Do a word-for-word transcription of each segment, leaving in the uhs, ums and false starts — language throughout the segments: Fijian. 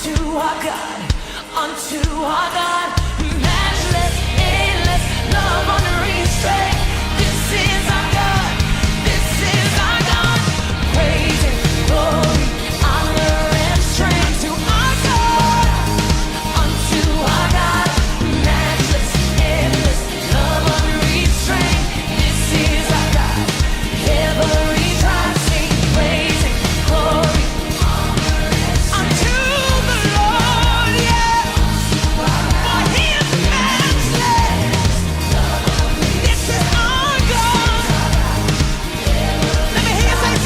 To our God, unto our God, matchless, endless love, unrestrained. This is our God, this is our God. Praise and glory, honor and strength to our God, unto our God, matchless, endless love, unrestrained. This is our God. Every tribe sing praise and glory unto the Lord, yeah. For he is matchless. This is our God. Let me hear you say,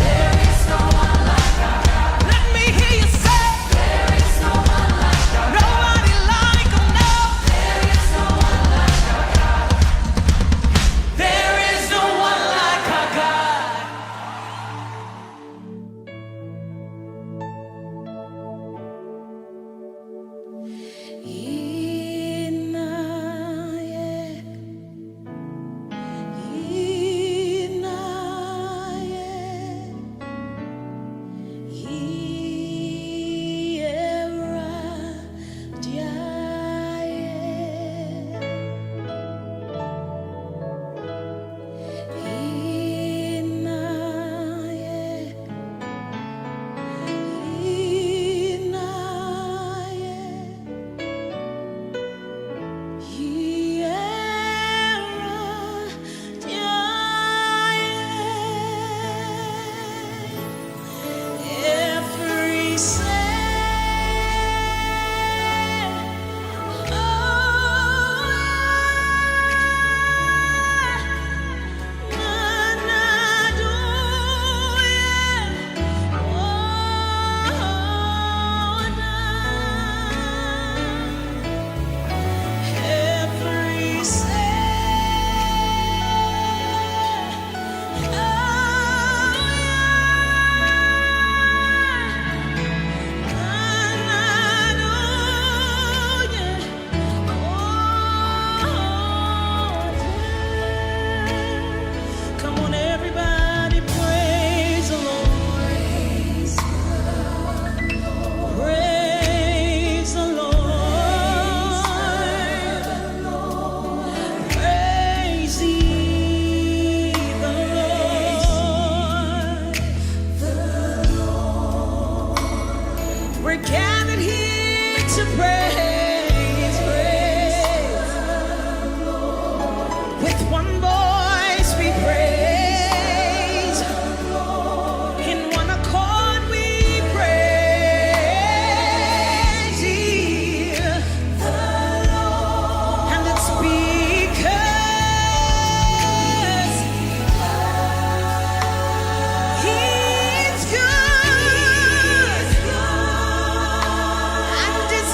there is no one like our God. Let me hear you say, there is no one like our God. Nobody like him, no. There is no one like our God. There is no one like our God. Come on, everybody, praise the Lord. Praise the Lord. Praise ye the Lord. We're gathered here to praise, praise. With one voice we praise. In one accord we praise ye the Lord. And it's because he's good and his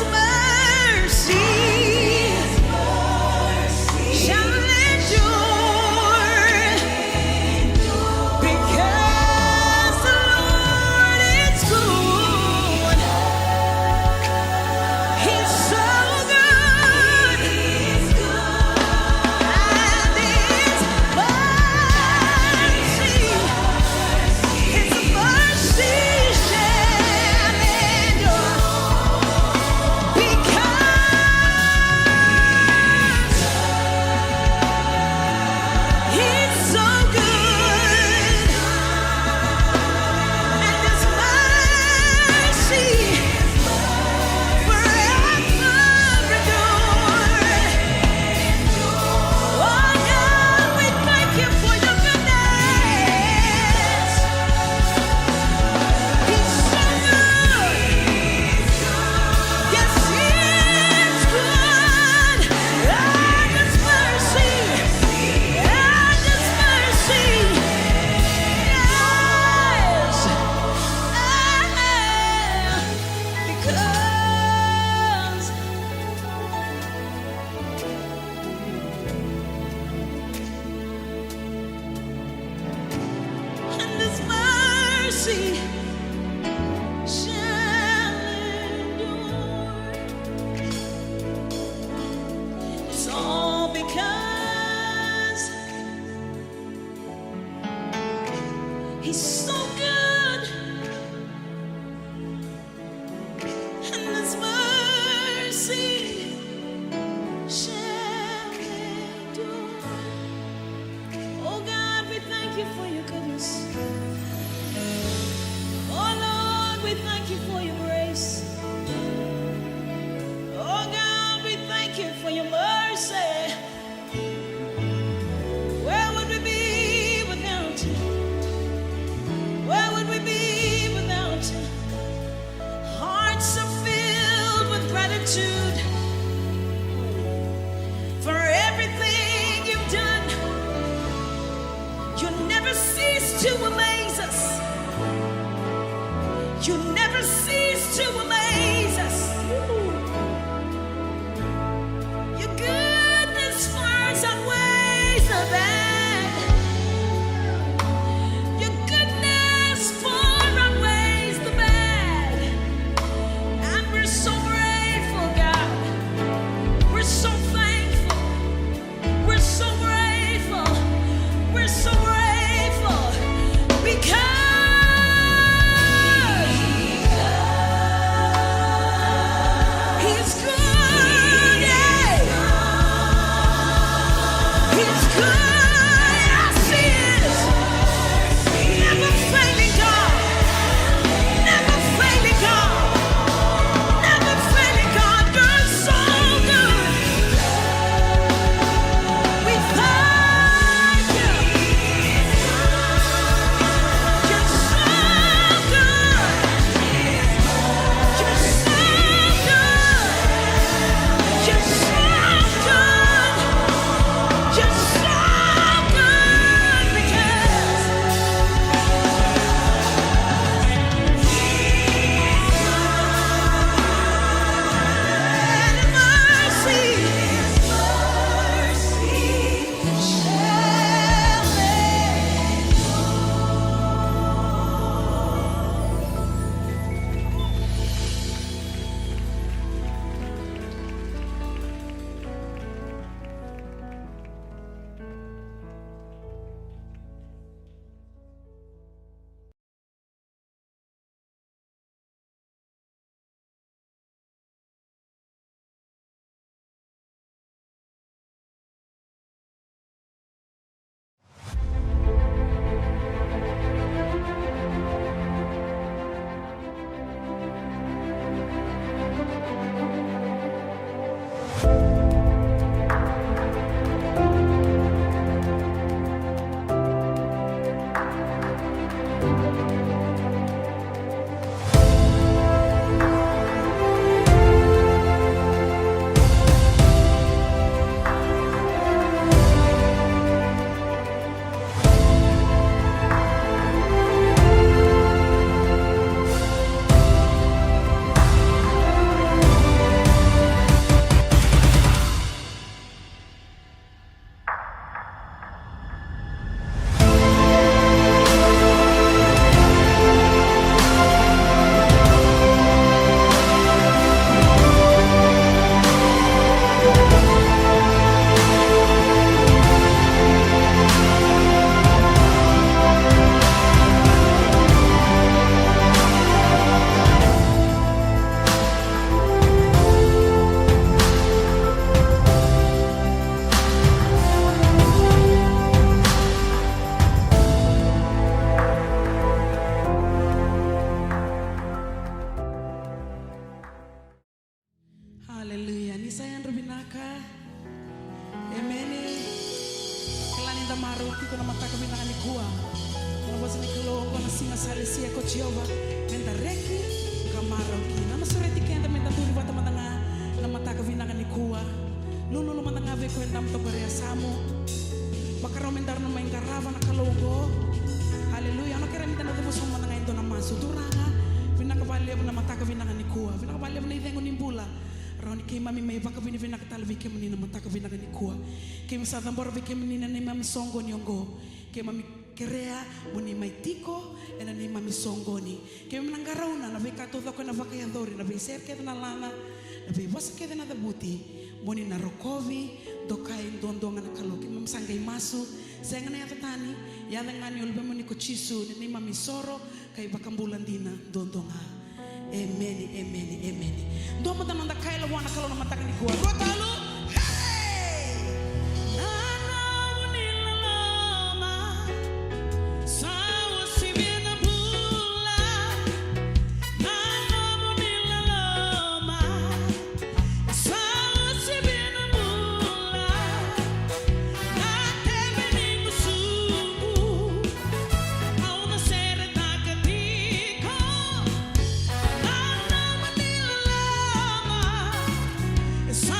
cease to amaze us. Your goodness far outweighs the bad. Your goodness far outweighs the bad. And we're so grateful, God. We're so thankful. We're so grateful. We're so grateful because He's good, yeah. He's good, yes, He is. Never failing God. Never failing God. Never failing God. You're so good. We thank you. You're so good. You're so good. You're so good. You're so good because Haleluya. Ni sa yadra vinaka. Emeni. Kila ni da marau tiko na mataka vinaka nikua. Na vosa ni Kalou oqo na siga sa lesia ko Jiova. Me da reki ka marau kina. Na sureti keda me da duri vata mada ga na mataka vinaka nikua. Lululu mada ga vei koya e dabe toka e yasamu. Vakarau me daru na mai qarava na Kalou oqo. Haleluya. Au na kerea me da na cuva sobu mada ga e dua na masu. Turaga, vinaka vakalevu na mataka vinaka nikua. Vinaka vakalevu na icegu ni bula. Rawa ni keimami mai vakavinavinaka tale vei kemuni na mataka vinaka nikua. Keimami sa cabora vei kemuni na neimami soqoni oqo. Keimami kerea mo ni mai tiko ena neimami soqoni. Keimami na qarauna na veika taucoko ena vakayacori, na veisere kece na laga, na veivosa kece na cavuti, mo ni na rokovi, dokai duadua ga na Kalou. Keimami sa qai masu, sega na yaca tani, yaca ga ni Luvemuni ko Jisu, na neimami isoro ka iVakabula dina duadua ga. Emeni, emeni, emeni. Dua mada noda kaya vua na Kalou na mataka nikua. Dua tolu. Hey! Na nomuni loloma sa uasivi na bula. Na nomuni loloma sa uasivi na bula. Na tebe ni gusuqu au na seretaka tiko. Na nomuni loloma sa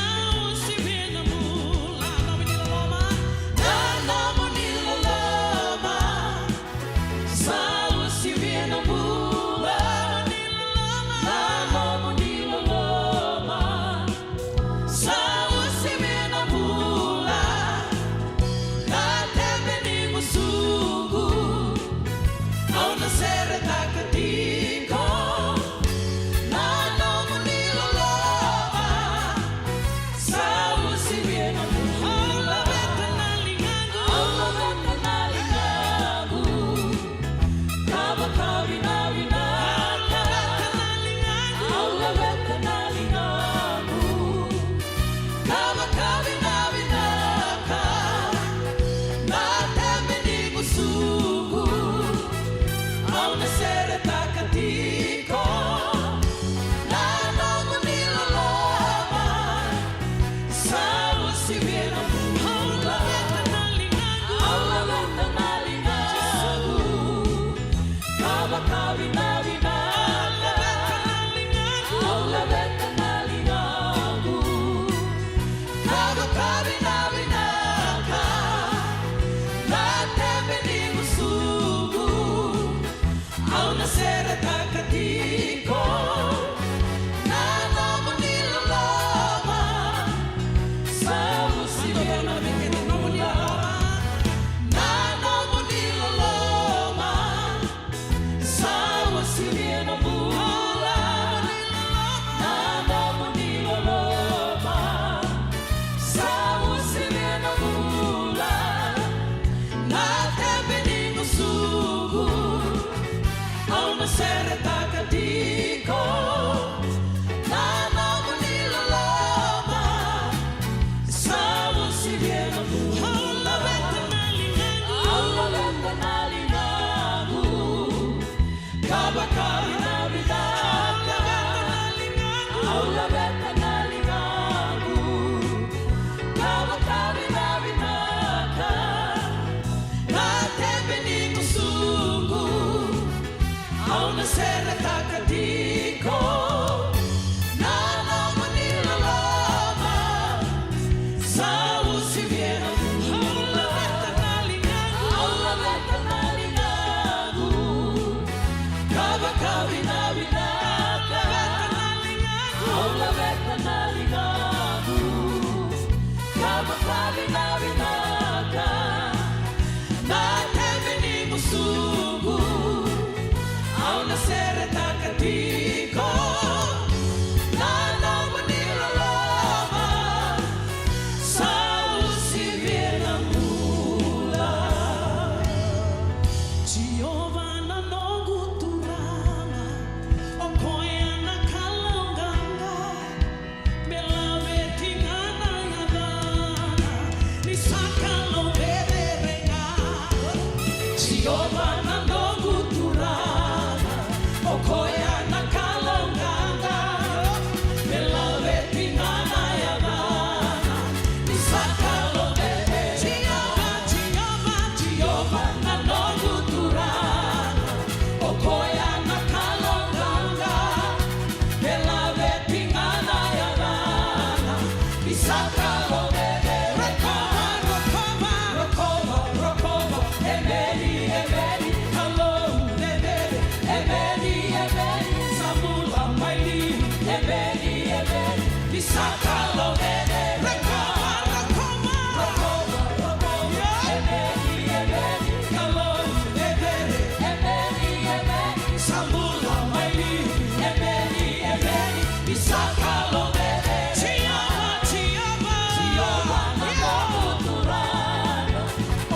Emeni, emeni, ni sa Kalou cecere. Rokova, rokova. Rokova, rokova. Emeni, emeni, Kalou cecere. Emeni, emeni, sa bula mai liu. Emeni, emeni, ni sa Kalou cecere. Jiova, Jiova. Jiova na noqu Turaga.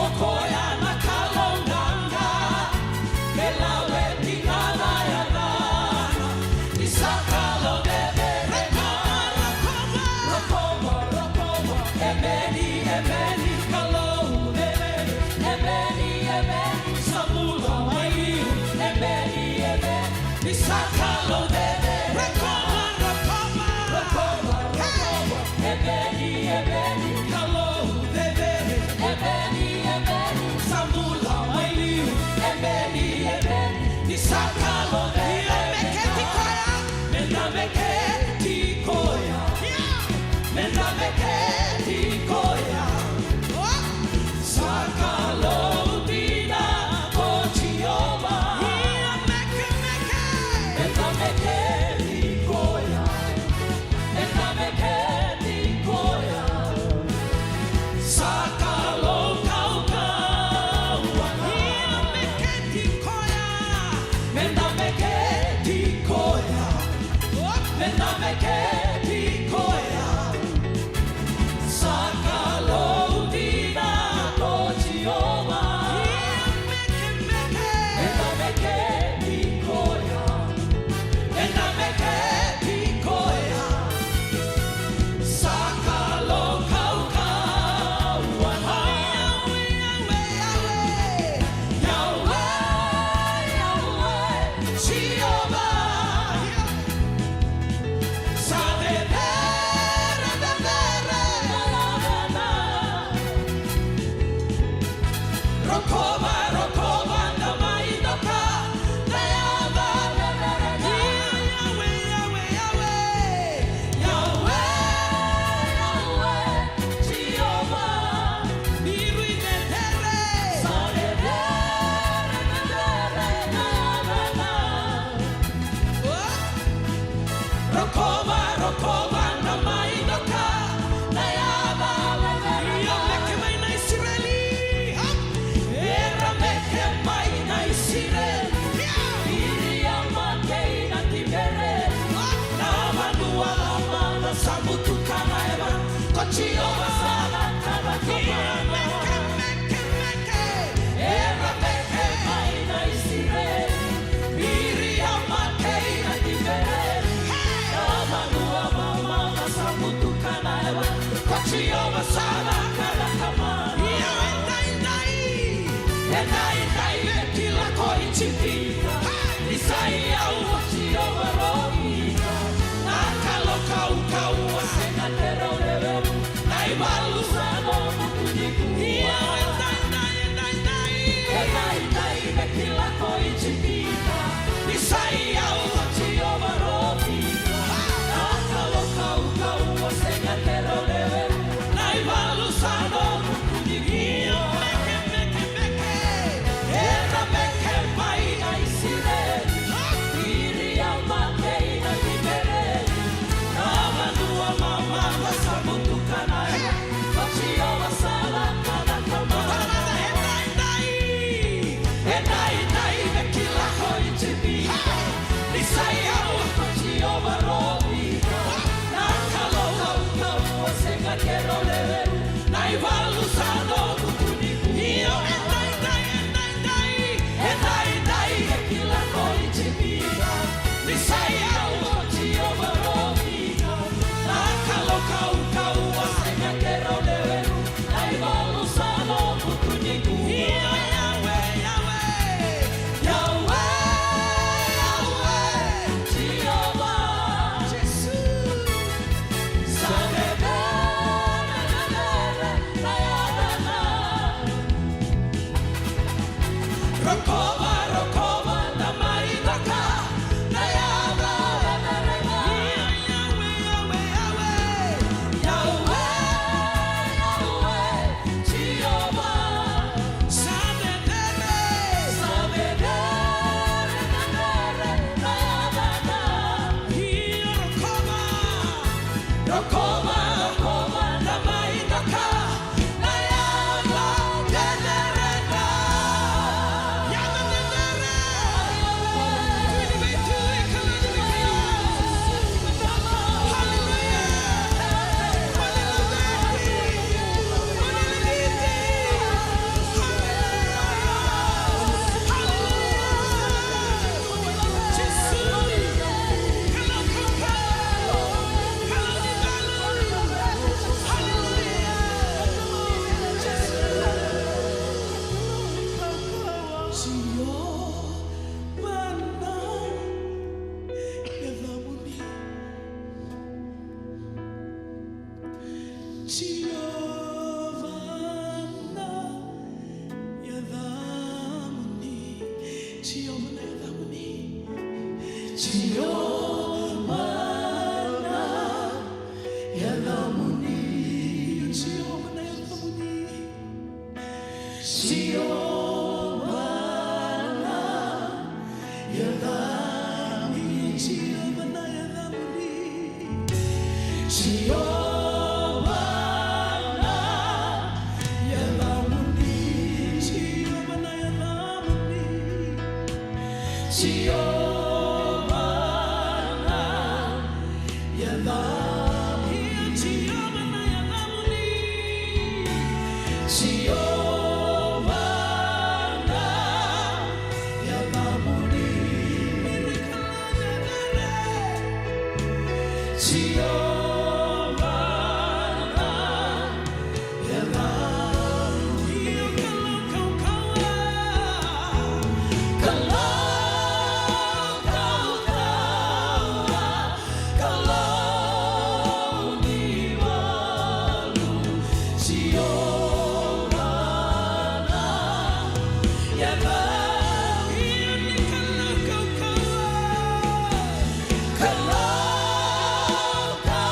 O koya na Kalou qaqa, e laweti ga na yacana. Ni sa Kalou cecere. Rokova, rokova. Rokova, rokova. Emeni, emeni, Kalou cecere. Emeni, emeni, sa bula mai liu. Emeni, emeni. Ni sa Kalou cecere. Rokova, rokova. Rokova, rokova. Emeni, emeni, Kalou cecere. Emeni, emeni, sa bula mai liu. Emeni, emeni, ni sa Kalou cecere. Io, me keti koya. Me da me keti koya. Io. Me da me keti koya. Oh. Sa Kalou dina ko Jiova. Io, meke, meke. Eda meke ni koya. Eda meke ni koya. Sa Kalou kaukauwa. Io, meke ni koya. Eda meke ni koya. Eda meke ni koya. Sa Kalou dina ko Jiova. Eda meke ni koya. Eda meke ni koya. Sa Kalou kaukauwa. Yahweh, Yahweh, Yahweh, Jiova. Sa cecere, cecere na yacana. Rokova, rokova, da mai doka na yaca cecere. Yahweh, Yahweh, Yahweh. Yahweh, Yahweh, Jiova. Biru i cecere. Sa cecere, cecere na yacana. Rokova, rokova, na mai doka na yaca. Io, meke mai na Isireli. Era meke mai na Isireli. Miriama kei na Tibereli. Na vanua lomana sa butuka na yavana. Ko Jiova sa na kava kemana. Era meke mai na Isireli, Miriama kei na Tibereli, na vanua mama Jiova na yacamuni. Jiova na yacamuni. Jiova na yacamuni. Jiova na yacamuni. Jiova na yacamuni, Jiova na yacamuni. Jiova na yacamuni, Jiova na yacamuni. Jiova na yacamuni, Jiova na yacamuni. Jiova na yacamuni. Jiova na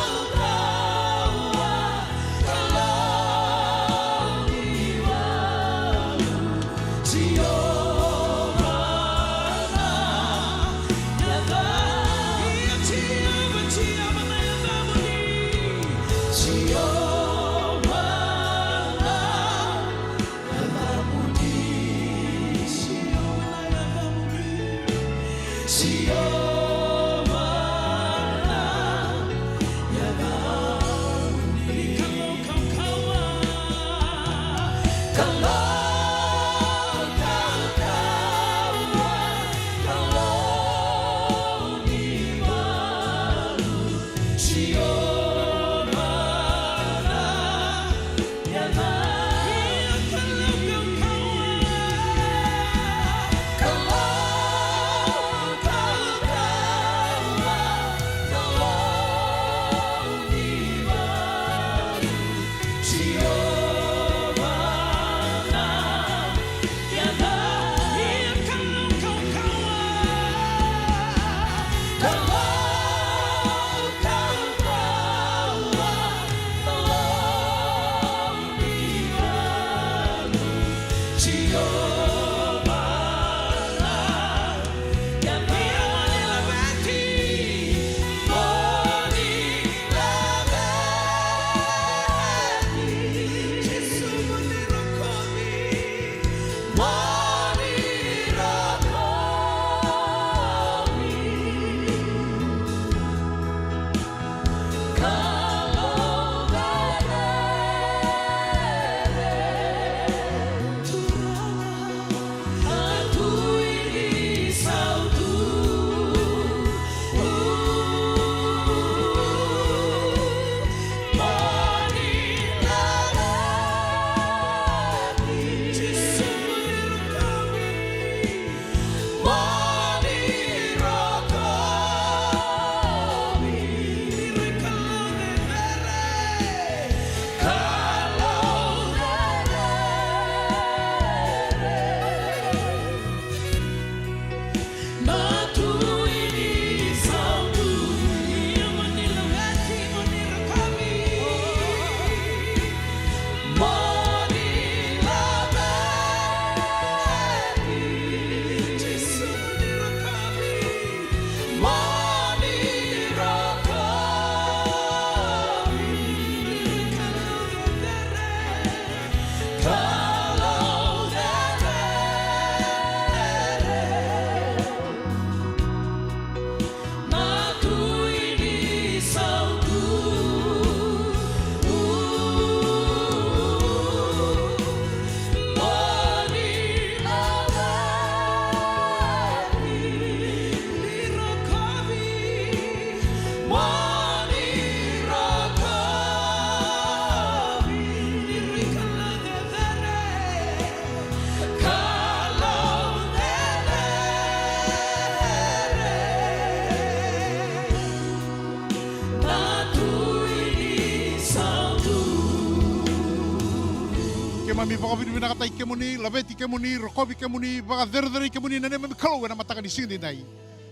Keimami vakavinavinakataki kemuni, laveti kemuni, rokovi kemuni, vakacerecerei kemuni na neimami Kalou ena mataka ni siga edaidai.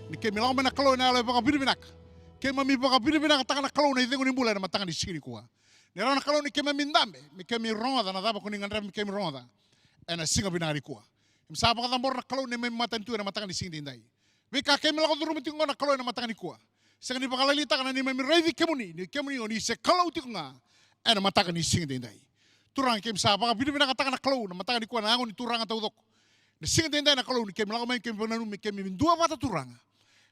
Ni keimami lako mai na Kalou ena yalo e vakavinavinaka. Keimami vakavinavinakataka na Kalou na icegu ni bula ena mataka ni siga nikua. Ni rawa na Kalou ni keimami dabe, me keimami rogoca na cava ko ni gadreva me keimami rogoca ena siga vinaka nikua. Keimami sa vakacabora na Kalou na neimami matanitu ena mataka ni siga edaidai. Veika keimami lako curuma tiko qo na Kalou ena mataka nikua, sega ni vakalailaitaka na neimami raici kemuni, ni kemuni o ni se Kalou tiko ga ena mataka ni siga edaidai. Turaga, keimami sa vakavinavinakataka na Kalou na mataka nikua na yago ni turaga taucoko. Na siga edaidai na Kalou ni keimami lako mai, keimami vakananumi, keimami dua vata Turaga.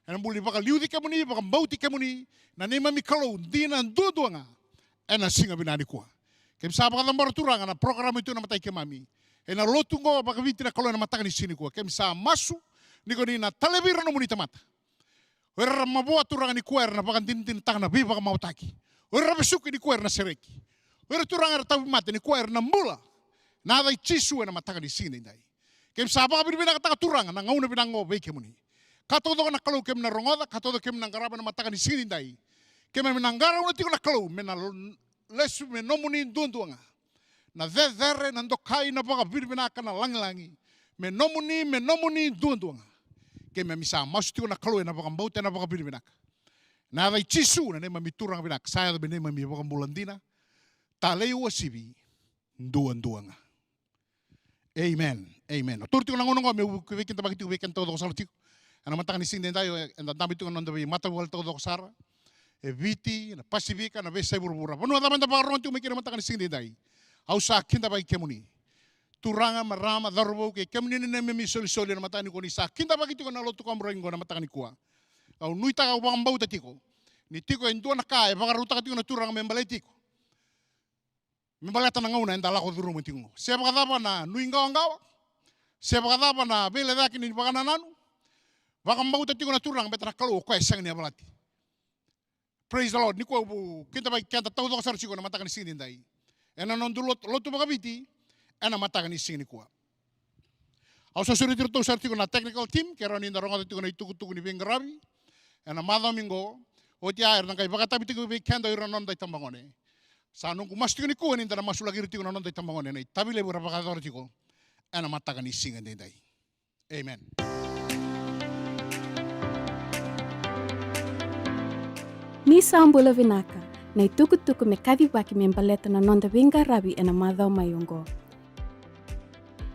Ena bula ni vakaliuci kemuni, vakabauti kemuni, na neimami Kalou dina duadua ga. Ena siga vinaka nikua. Keimami sa vakacabora Turaga na program e tu ena mata i keimami. Ena lotu qo vakaviti na Kalou ena mataka ni siga nikua. Keimami sa masu ni ko ni na talevi ira nomuni tamata. O ira era mavoa Turaga nikua era na vakadinadinataka na veivakamautaki. O ira era vesuki nikua era na sereki. O ira Turaga era tauvimate nikua era na bula. Na yaca i Jisu ena mataka ni siga edaidai. Keimami sa vakavinavinakataka Turaga na gauna vinaka qo vei kemuni. Ka taucoko na Kalou keimami na rogoca, ka taucoko keimami na qarava ena mataka ni siga edaidai. Keimami na qarauna tiko na Kalou me na l-, lesu me nomuni duadua ga. Na cecere, na dokai, na vakavinavinaka, na lagilagi. Me nomuni, me nomuni duadua ga. Keimami sa masu tiko na Kalou ena vakabauta, ena vakavinavinaka. Na yaca i Jisu na neimami Turaga vinaka, sa yaco me neimami iVakabula dina, talei uasivi duadua ga. Amen. Amen. Au taura tiko na gauna qo meu veikidavaki tiko vei keda taucoko sara tiko. Ena mataka ni siga edaidai, eda dabe tiko ena noda veimatavuvale taucoko sara. E Viti, na Pasifika, na veiyasai vuravura. Vanua cava eda vakarorogo tiko mai kina ena mataka ni siga edaidai. Au sa kidavaki kemuni. Turaga, marama, cauravou, kei kemuni na neimami isolisoli ena mataka nikua, ni sa kidavaki tiko na lotu kaburaki qo ena mataka nikua. Au nuitaka, au vakabauta tiko ni tiko e dua na ka e vakarautaka tiko na Turaga me baleti iko. Me baleta na gauna eda lako curuma tiko qo. Se vakacava na nuiqawaqawa, se vakacava na veilecayaki ni vakanananu, vakabauta tiko na Turaga baleta na Kalou o koya e sega ni yavalati. Praise the Lord. Nikua au kidavaki keda taucoko sara tiko ena mataka ni siga edaidai. Ena noda lotu, lotu vakaviti, ena mataka ni siga nikua. Au sa sureti iratou sara tiko na technical team, ke rawa ni da rogoca tiko na itukutuku ni veiqaravi ena macawa mai qo. Oti ya era na qai vakatavi tiko vei keda o ira na noda itabagone. Sa noqu masu tiko nikua ni da na masulaki ira tiko na noda itabagone, na itavi levu era vakayacora tiko ena mataka ni siga edaidai. Amen. Ni sa bula vinaka, na itukutuku me kacivaki me baleta na noda veiqaravi ena macawa mai oqo.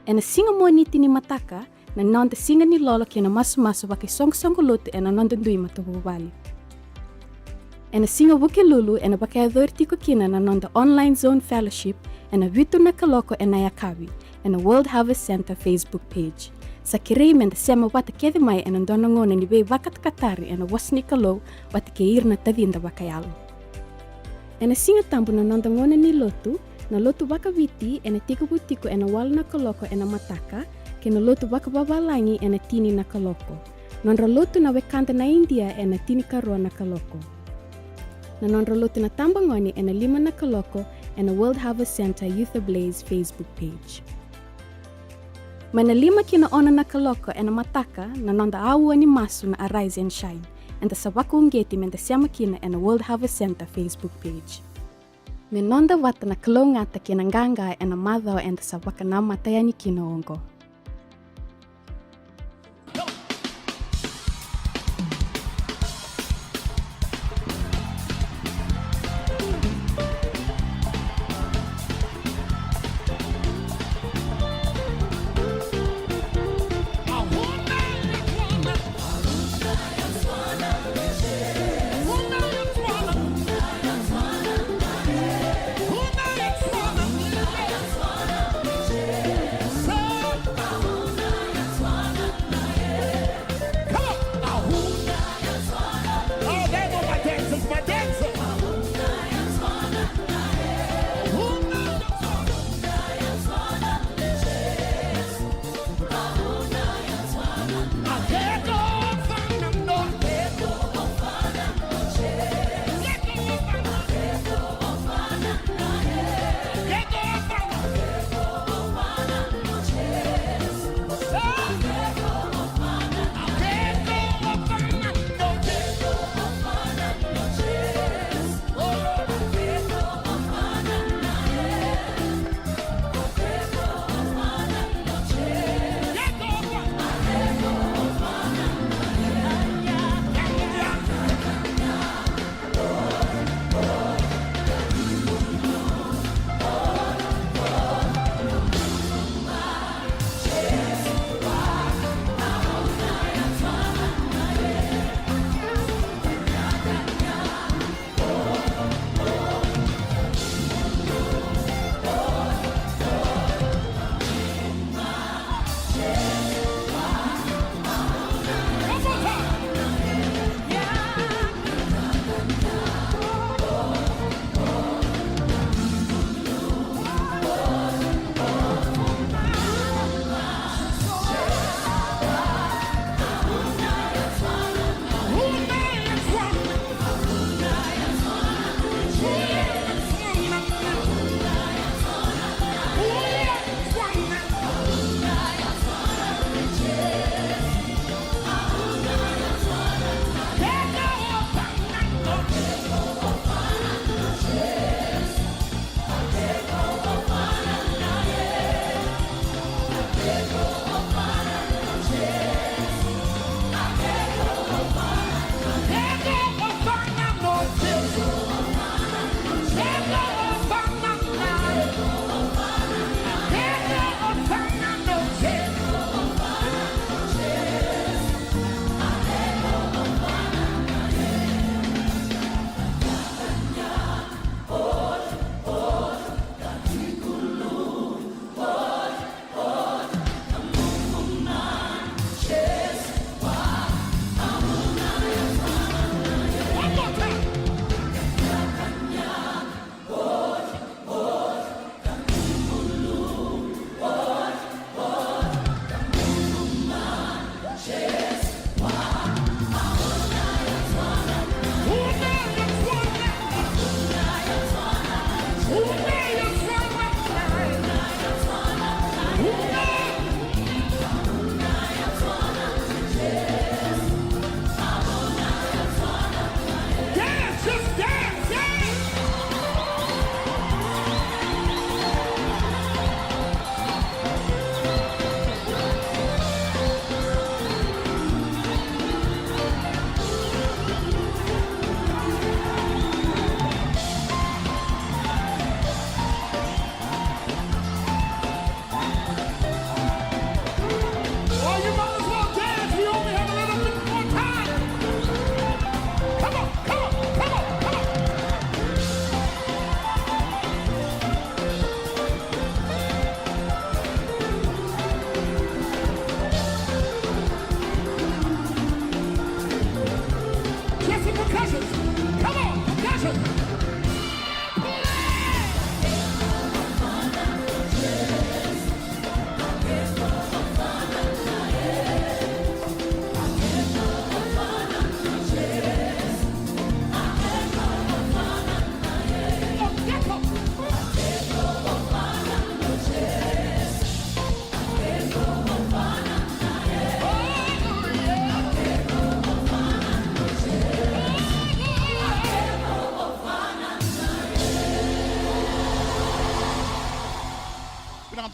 Ena siga Moniti ni mataka, na noda siga ni lolo kei na masumasu vakaisoqosoqo lotu ena noda dui matavuvale. Ena siga Vukelulu ena vakayacori tiko kina na noda Online Zone Fellowship ena vitu na kaloko ena yakavi ena World Harvest Centre Facebook page. Sa kerei meda sema vata kece mai ena dua na gauna ni veivakatakatari ena vosa ni Kalou vata kei ira na tacida vakayalo. Ena Siga Tabu na noda gauna ni lotu, na lotu vakaviti ena tekivu tiko ena walu na kaloko ena mataka, kei na lotu vakavavalagi ena tini na kaloko. Nodra lotu na wekada na Idia ena tinikarua na kaloko. Na nodra lotu na tabagone ena lima na kaloko ena World Harvest Centre Youth Ablaze Facebook page. Mai na lima ki na ono na kaloko ena mataka na noda aua ni masu na Arise and Shine. Eda sa vakauqeti meda sema kina ena World Harvest Centre Facebook page. Me noda vata na kalougata kei na qaqa ena macawa eda sa vakanamata yani kina oqo.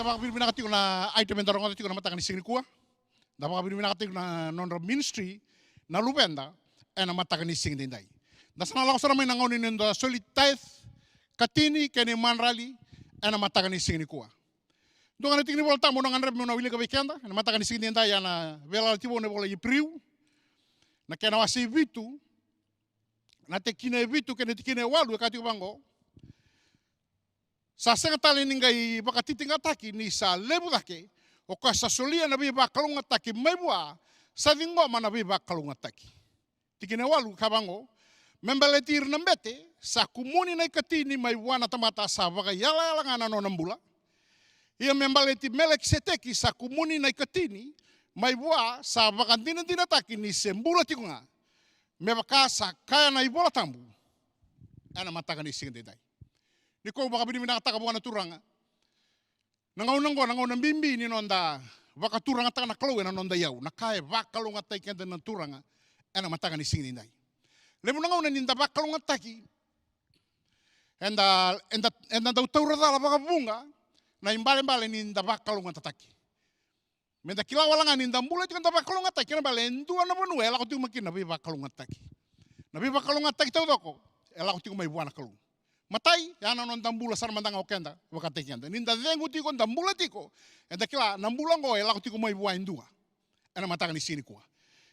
Vakavinavinaka tiko na item eda rogoca tiko na mataka ni siga nikua. Da vakavinavinaka tiko na nodra ministry na luveda ena mataka ni siga daidai. Da sa na lako sara mai na gauna ni da soli tithe, katini kei na imadrali ena mataka ni siga nikua. Dua ga na tiki ni Vola Tabu au na gadreva meu na wilika vei keda ena mataka ni siga daidai, ya na Veiyalayalati Vou na ivola Iperiu, na kena wase e vitu, na tikina e vitu kei na tikina e walu, e kaya tiko vaqo: Sa sega tale ni qai vakatitiqataki ni sa levu cake o koya sa solia na veivakalougatataki mai vua, sa ciqoma na veivakalougatataki. Tikina e walu ka vaqo: Me baleti ira na bete sa kumuni na ikatini mai vua na tamata sa vakayalayala ga na nona bula. Ia me baleti Melekiseteki sa kumuni na ikatini mai vua sa vakadinadinataki ni se bula tiko ga, me vaka sa kaya na iVola Tabu ena mataka ni siga daidai. Nikua au vakavinavinakataka vua na Turaga na gauna oqo, na gauna bibi ni noda vakaturagataka na Kalou ena noda iyau, na ka e vakalougatataki keda na Turaga ena mataka ni siga daidai. Levu na gauna ni da vakalougatataki, eda, eda, eda dau taura cala vakavuqa na ibalebale ni da vakalougatataki. Me da kila wale ga ni da bula tiko da vakalougatataki, kena ibalebale e dua na vanua e lako tiko mai kina na veivakalougatataki. Na veivakalougatataki taucoko e lako tiko mai vua na Kalou. Matai, ya na noda bula sara mada ga o keda vakataki keda. Ni da cegu tiko, da bula tiko, eda kila na bula oqo e lako tiko mai vua e dua ena mataka ni siga nikua.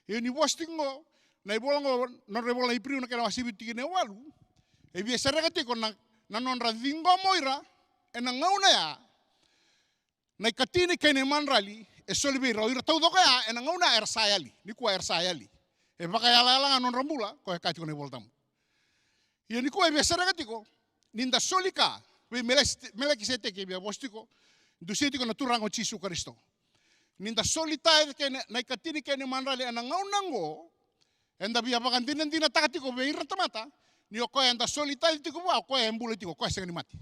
Ia ni vosa tiko oqo na ivola oqo, nodra ivola na Iperiu na kena wase vitu tikina e walu, e via sereka tiko na, na nodra ciqoma o ira ena gauna ya na ikatini kei na imadrali e soli vei ira, o ira taucoko ya ena gauna ya era sa yali. Nikua era sa yali. E vakayalayala ga na nodra bula, koya e kaya tiko na iVola Tabu. Ia nikua e via sereka tiko ni da soli ka vei Melekis-, Melekiseteki, e via vosa tiko, dusia tiko na Turaga o Jisu Karisito. Ni da soli tithe kei na, na ikatini kei na imadrali ena gauna oqo, eda via vakadinadinataka tiko vei ira na tamata ni o koya eda soli tithe tiko vua, o koya e bula tiko, o koya sega ni mate.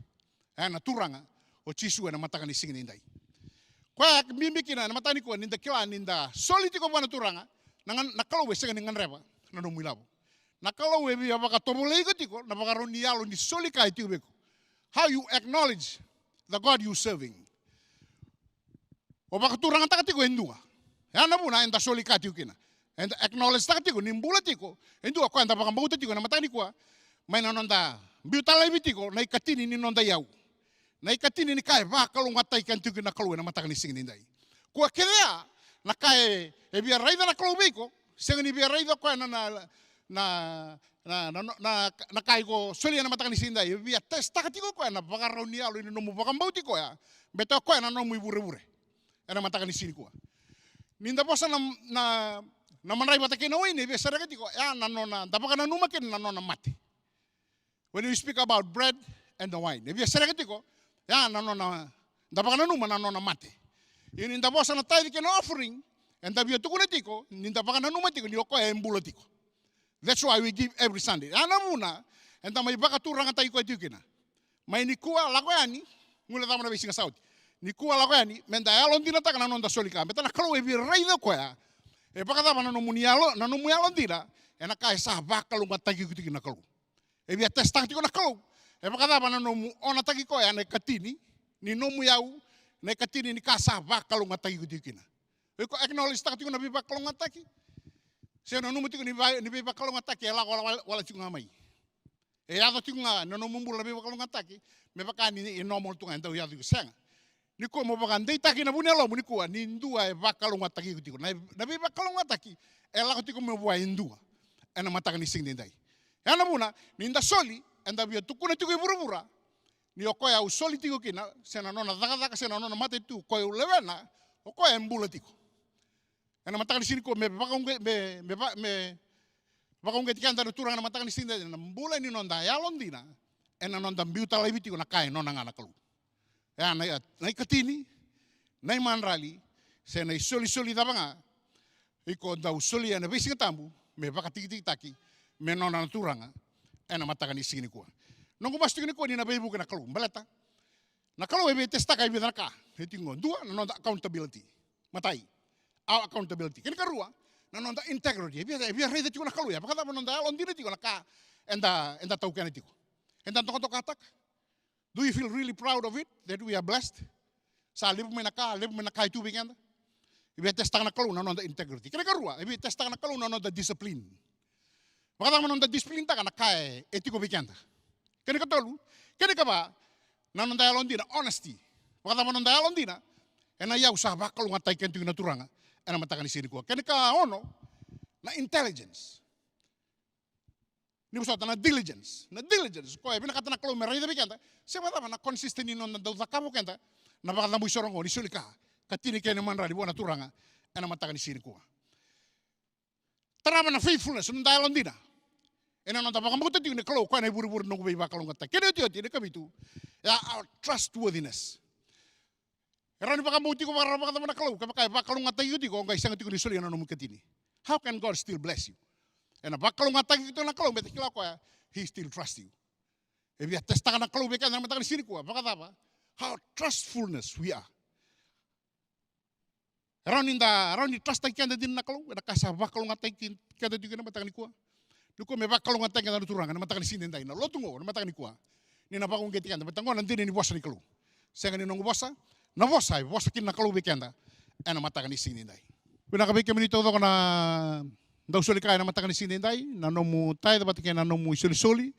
E na Turaga o Jisu ena mataka ni siga nidai. Koya e bibi kina ena mataka nikua ni da kila ni da soli tiko vua na Turaga, na, na Kalou e sega ni gadreva na nomu ilavo. Na Kalou e via vakatovolei iko tiko na vakarau ni yalo ni soli ka e tiko vei iko. How you acknowledge the God you serving. O vakaturagataka tiko e dua. Ya na vuna eda soli ka tiko kina. Eda acknowledge-taka tiko ni bula tiko e dua koya eda vakabauta tiko ena mataka nikua. Mai na noda biuta laivi tiko na ikatini ni noda iyau. Na ikatini ni ka e vakalougatataki keda tiko kina na Kalou ena mataka ni siga nidai. Kua kece ya na ka e, e via raica na Kalou vei iko. Sega ni via raica o koya na, na, na na, na, na, na, na ka iko solia ena mataka ni siga nidai, e via test-taka tiko o koya na vakarau ni yalo ni nomu vakabauti koya, baleta o koya na nomu ivurevure ena mataka ni siga nikua. Ni da vosa na, na, na madrai vata kei na waini, e via sereka tiko ya na nona, da vakananuma kina na nona mate. When you speak about bread and the wine, e via sereka tiko ya na nona, da vakananuma na nona mate. Ia ni da vosa na tithe kei na offering, eda via tukuna tiko ni da vakananuma tiko ni o koya e bula tiko. That's why we give every Sunday. Ya na vuna eda mai vakaturagataki koya tiko kina. Mai nikua lako yani, guilecava na veisiga sa oti. Nikua lako yani, meda yalodinataka na noda soli ka. Baleta na Kalou e via raica o koya e vakacava na nomu ni yalo, na nomu yalodina ena ka e sa vakalougatataki iko tiko kina na Kalou. E via test-taka tiko na Kalou e vakacava na nomu onataki koya na ikatini ni nomu iyau, na ikatini ni ka sa vakalougatataki iko tiko kina. O iko acknowledge-taka tiko na veivakalougatataki, se nanuma tiko ni vei, ni veivakalougatataki e lako wala, wala, wala tiko ga mai. E yaco tiko ga na nomu bula na veivakalougatataki me vaka ni e normal tu ga, e dau yaco tiko, sega. Nikua mo vakadeitaki na vu ni yalomu nikua ni dua e vakalougatataki iko tiko. Na, na veivakalougatataki e lako tiko mai vua e dua ena mataka ni siga nidai. Ya na vuna ni da soli, eda via tukuna tiko i vuravura ni o koya au soli tiko kina, se na nona cakacaka, se na nona mate tu, koya au lewena, o koya e bula tiko. Ena mataka ni siga nikua me vakauqe-, me, me va-, me vakauqeti keda na Turaga ena mataka ni siga nidai, na bula ni noda yalodina ena noda biuta laivi tiko na ka e nona ga na Kalou. Ya na, na ikatini, na imadrali, se na isolisoli cava ga iko dau solia ena veisiga tabu me vakatikitikitaki me nona na Turaga ena mataka ni siga nikua. Noqu masu tiko nikua ni na veivuke na Kalou, baleta na Kalou e via test-taka e vica na ka. E tiko qo, dua, na noda accountability. Matai, our accountability. Kena ikarua, na noda integrity. E via, e via raica tiko na Kalou ya vakacava na noda yalodina tiko na ka eda, eda taukena tiko. Eda dokadokataka. Do you feel really proud of it, that we are blessed? Sa levu mai na ka, levu mai na ka e tu vei keda. E via testaka na Kalou na noda integrity. Kena ikarua, e via testaka na Kalou na noda discipline. Vakacava na noda discipline taka na ka e, e tiko vei keda. Kena ikatolu, kena ikava, na noda yalodina, honesty. Vakacava na noda yalodina, ena iyau sa vakalougatataki keda tiko na Turaga ena mataka ni siga nikua. Kena ikaono, na intelligence. Ni vosota, na diligence. Na diligence, koya e vinakata na Kalou me raica vei keda. Se vakacava na consistent ni noda dau cakava o keda na vakacabui soro oqo ni soli ka, ka tini kei na imadrali vua na Turaga ena mataka ni siga nikua. Tarava na faithfulness, noda yalodina ena noda vakabauta tiko ni Kalou koya na ivurevure ni noqu veivakalougatataki. Kena iotioti, na ikavitu, ya, our trustworthiness. E rawa ni vakabauti iko vaka-, vakacava na Kalou, kevaka e vakalougatataki iko tiko, o qai sega tiko ni solia na nomu ikatini. How can God still bless you? Ena vakalougatataki iko tiko na Kalou, me ta kila o koya, he still trust you. E via testaka na Kalou vei keda na mataka ni siga nikua, vakacava? How trustfulness we are. E rawa ni da, rawa ni trustaki keda dina na Kalou ena ka sa vakalougatataki keda tiko na mataka nikua. Nikua me vakalougatataki keda na Turaga na mataka ni siga edaidai. Na lotu oqo na mataka nikua, ni na vakauqeti keda, baleta oqo na dina ni vosa ni Kalou. Sega ni noqu vosa, na vosa e vosa kina na Kalou vei keda ena mataka ni siga edaidai. Vinaka vei kemuni taucoko na dau soli ka ena mataka ni siga edaidai, na nomu tithe vata kei na nomu isolisoli.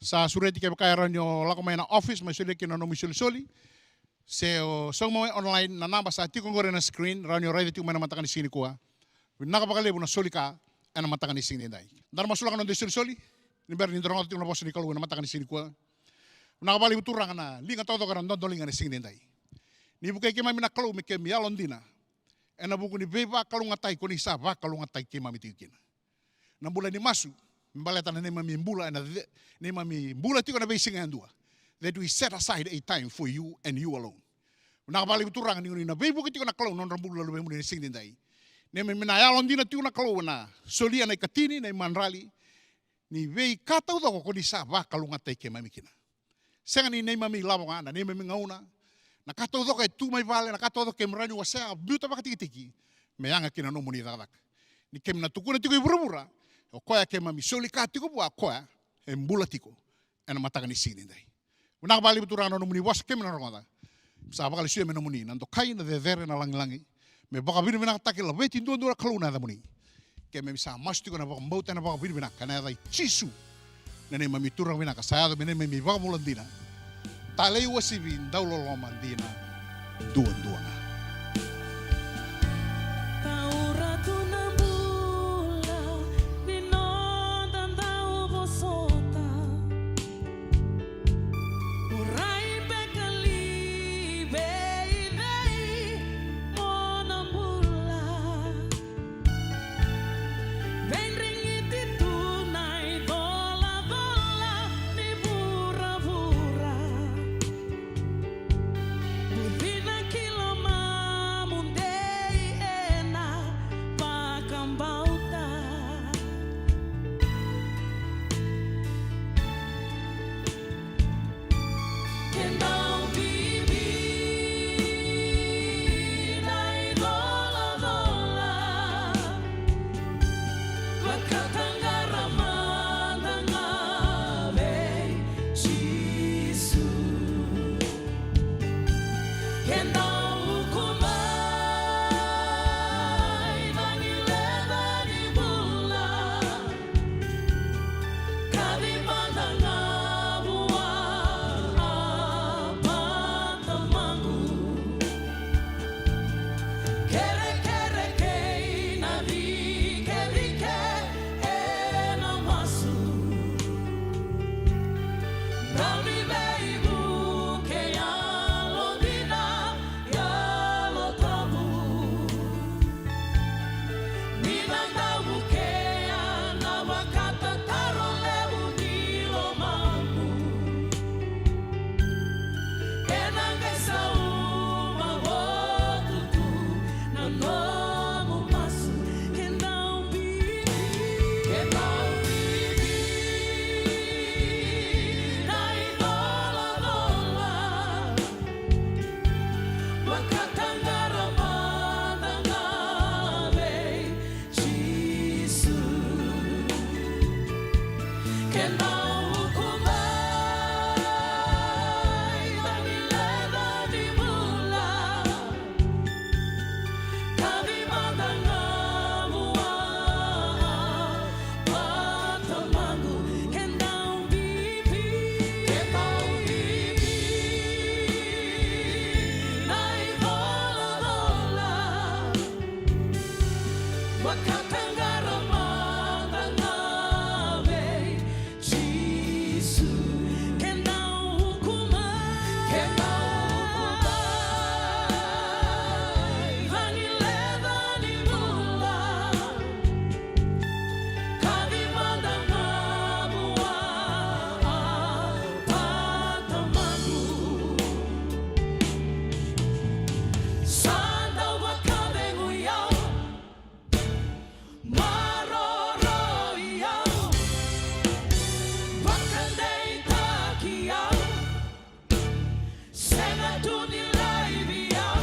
Sa sureti kevaka e rawa ni o lako mai na office me solia kina na nomu isolisoli. Se o sauma mai online, na naba sa tiko oqori ena screen, rawa ni o raica tiko mai na mataka ni siga nikua. Vinaka vakalevu na soli ka ena mataka ni siga edaidai. Da na masulaka na noda isolisoli ni bera ni da rogoca tiko na vosa ni Kalou ena mataka ni siga nikua. Vinaka vakalevu Turaga na liga taucoko era dodoliga ena siga edaidai. Ni vukei keimami na Kalou me keimami yalodina ena vuku ni veivakalougatataki ko ni sa vakalougatataki keimami tiko kina. Na bula ni masu me baleta na neimami bula ena ce-, neimami bula tiko ena veisiga yadua. That we set aside a time for you and you alone. Vinaka vakalevu Turaga ni o ni na veivuke tiko na Kalou na nodra bula na luvemuni ena siga edaidai. Neimami na yalodina tiko na Kalou ena solia na ikatini, na imadrali, ni veika taucoko ko ni sa vakalougatataki keimami kina. Sega ni neimami ilavo ga, na neimami gauna, na ka taucoko e tu mai vale, na ka taucoko keimami rawa ni wasea, biuta vakatikitiki me yaga ki na nomuni cakacaka. Ni keimami na tukuna tiko i vuravura, o koya keimami soli ka tiko vua, o koya e bula tiko ena mataka ni siga edaidai. Vinaka vakalevu Turaga na nomuni vosa keimami na rogoca. Sa vakalesuya me nomuni na dokai, na cecere, na lagilagi. Me vakavinavinakataki, laveti duadua na Kalou na yacamuni. Keimami sa masu tiko ena vakabauta, ena vakavinavinaka ena yaca i Jisu, na neimami Turaga vinaka, sa yaco me neimami iVakabula dina, talei uasivi, dauloloma dina duadua ga. Taura tu na bula ni noda dau vosota. Orai beka li vei, vei mo na bula. Veidrigiti tu na icolacola ni vuravura. Buli na kiloma Keda uku mai, keda uku mai, vani leca ni bula, kaci mada ga vua, Tamaqu. Sa dau vakacegui au, maroroi au, vakadeitaki au, sega tu ni laivi au,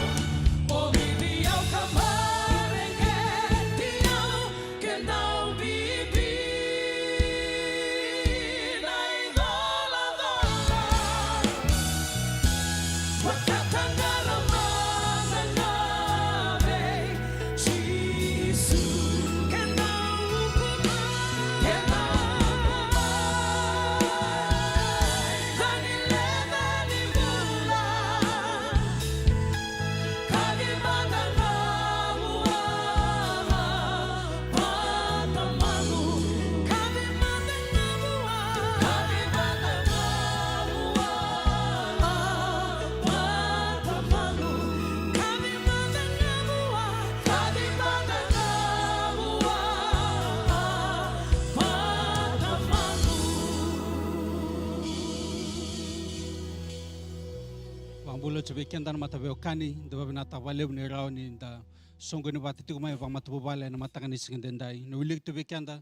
o bibi au ka mareqeti au, ke dau bibi na icolacola. Vakabula tiko vei keda na mataveiwekani, da vakavinavinaka vakalevu ni rawa ni da soqoni vata tiko mai vakamatavuvale ena mataka ni siga edaidai. Na wiliki tu vei keda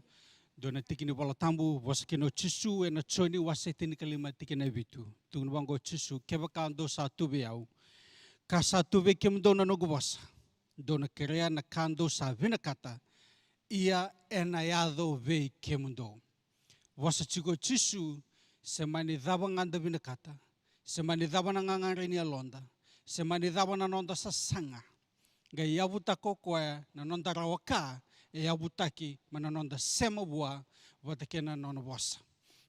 dua na tiki ni Vola Tabu, vosa kina o Jisu ena Joni wase tinikalima tikina e vitu. Tukuna vaqo o Jisu, kevaka dou sa tu vei au, ka sa tu vei kemudou na noqu vosa, dou na kerea na ka dou sa vinakata, ia ena yaco vei kemudou. Vosa tiko o Jisu, se mani cava ga da vinakata, se mani cava na gagadre ni yaloda, se mani cava na noda sasaga, qai yavutaka o koya na noda rawa ka, e yavutaki mai na noda sema vua vata kei na nona vosa.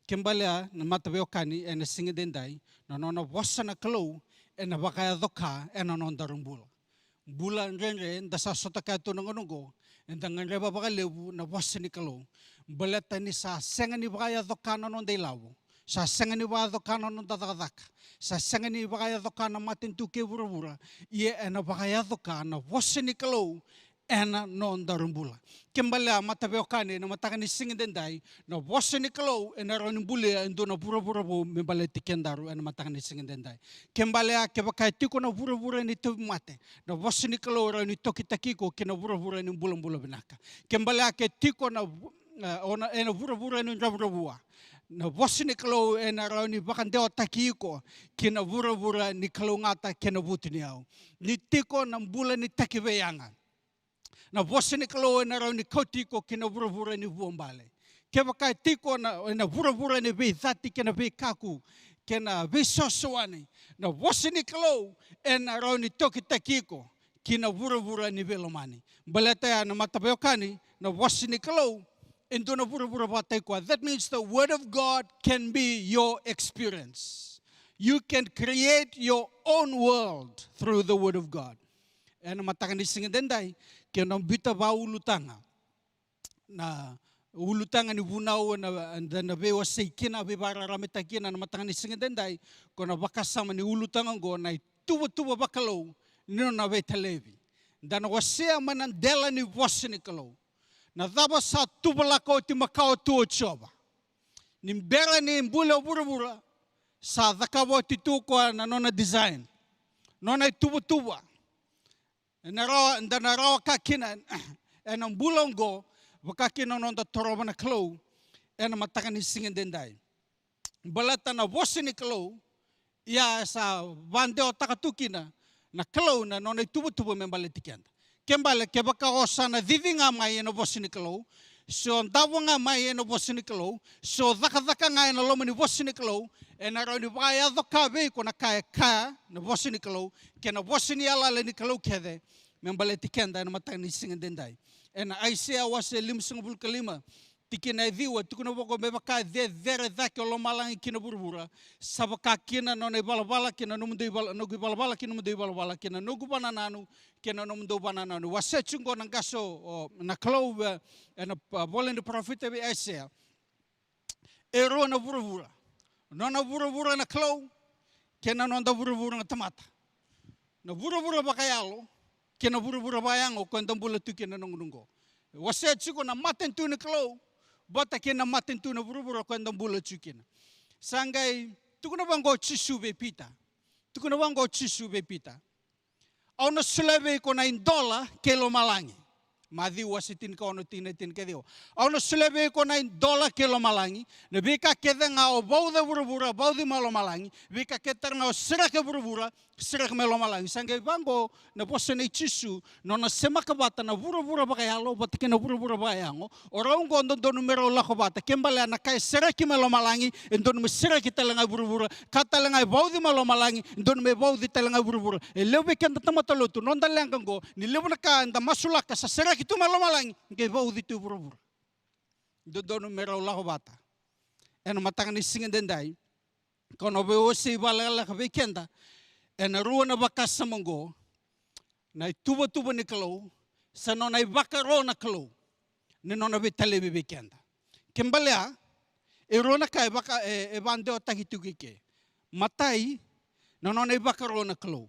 Ke balea na mataveiwekani ena siga edaidai, na nona vosa na Kalou ena vakayaco ka ena nodaru bula. Bula dredre da sa sota kaya tu na gauna oqo, eda gadreva vakalevu na vosa ni Kalou. Baleta ni sa sega ni vakayaco ka na noda ilavo, sa sega ni vakayaco ka na noda cakacaka, sa sega ni vakayaco ka na matanitu kei vuravura, ia ena vakayaco ka na vosa ni Kalou ena nodaru bula. Ke balea mataveiwekani ena mataka ni siga edaidai, na vosa ni Kalou ena rawa ni bulia e dua na vuravura vou me baleti kedaru ena mataka ni siga edaidai. Ke balea kevaka e tiko na vuravura ni tauvimate, na vosa ni Kalou e rawa ni tokitaki iko ki na vuravura ni bulabula vinaka. Ke balea ke tiko na vu-, eh, o na, ena vuravura ni dravudravua, na vosa ni Kalou ena rawa ni vakadewataki iko ki na vuravura ni kalougata kei na vutuniyau. Ni tiko na bula ni takiveiyaga, na vosa ni Kalou ena rawa ni kauti iko ki na vuravura ni vuabale. Kevaka e tiko na, ena vuravura ni veicati kei na veikaku kei na veisosowani, na vosa ni Kalou ena rawa ni tokitaki iko ki na vuravura ni veilomani. Baleta ya na mataveiwekani, na vosa ni Kalou e dua na vuravura vakataki koya. That means the word of God can be your experience. You can create your own world through the word of God. Ena mataka ni siga edaidai, ke na biuta vakaulutaga na ulutaga ni vunau ena, eda na veiwasei kina, veivakararamataki kina na mataka ni siga edaidai, ko na vakasama ni ulutaga oqo, na ituvatuva vakalou ni nona veitalevi. Da na wasea mai na dela ni vosa ni Kalou. Na cava sa tuvalaka oti makawa tu o Jiova? Ni bera ni buli o vuravura, sa cakava oti tu koya na nona design, nona ituvatuva. Ena rawa, da na rawa ka kina ena bula oqo, vaka kina na noda torova na Kalou ena mataka ni siga edaidai. Baleta na vosa ni Kalou, ia e sa vakadewataka tu kina na Kalou na nona ituvatuva me baleti keda. Ke bale, kevaka o sa na cici ga mai ena vosa ni Kalou, se o davo ga mai ena vosa ni Kalou, se o cakacaka ga ena loma ni vosa ni Kalou, ena rawa ni vakayaco ka vei iko na ka e kaya na vosa ni Kalou, kei na vosa ni yalayala ni Kalou kece me baleti keda ena mataka ni siga edaidai. Ena Aisea wase limasagavulu ka lima, tikina e ciwa, tukuna vaqo, me vaka e cecere cake o lomalagi ki na vuravura, sa vaka kina na nona ivalavala ki na nomudou ivala-, noqu ivalavala ki na nomudou ivalavala, ki na noqu vakanananu ki na nomudou vakanananu. Wasea tiko qo na qase o, na Kalou, e, ena, a, vola ni parofita vei Aisea. E rua na vuravura. Nona vuravura na Kalou kei na noda vuravura na tamata. Na vuravura vakayalo kei na vuravura vakayago ko eda bula tu kina na gauna oqo. Wasea tiko na matanitu ni Kalou vata kei na matanitu na vuravura ko eda bula tu kina. Sa qai tukuna vaqo o Jisu vei Pita. Tukuna vaqo o Jisu vei Pita. Au na solia vei iko na idola kei lomalagi. Maciu wase tinikaono, tikina e tinikaciwa. Au na solia vei iko na idola kei lomalagi. Na veika kece ga o vauca e vuravura, vauci mai lomalagi. Veika kece tale ga o sereka e vuravura, sereka mai lomalagi. Sa qai vaqo na vosa nei Jisu, nona semaka vata na vuravura vakayalo vata kei na vuravura vakayago. O rau oqo dodonu me rau lako vata. Ke balea na ka e sereki mai lomalagi, e dodonu me sereki tale ga e vuravura. Ka tale ga e vauci mai lomalagi, e dodonu me vauci tale ga e vuravura. E levu vei keda tamata lotu, noda leqa oqo, ni levu na ka eda masulaka sa sereki tu mai lomalagi, qai vauci tu e vuravura. Dodonu me rau lako vata. Ena mataka ni siga edaidai, kau na veiwasei vakalekaleka vei keda ena rua na vakasama oqo. Na ituvatuva ni Kalou, sa nona ivakaro na Kalou, ni nona veitalevi vei keda. Ke balea, e rua na ka e vaka, e, e vakadewataki tiko i ke. Matai, na nona ivakaro na Kalou,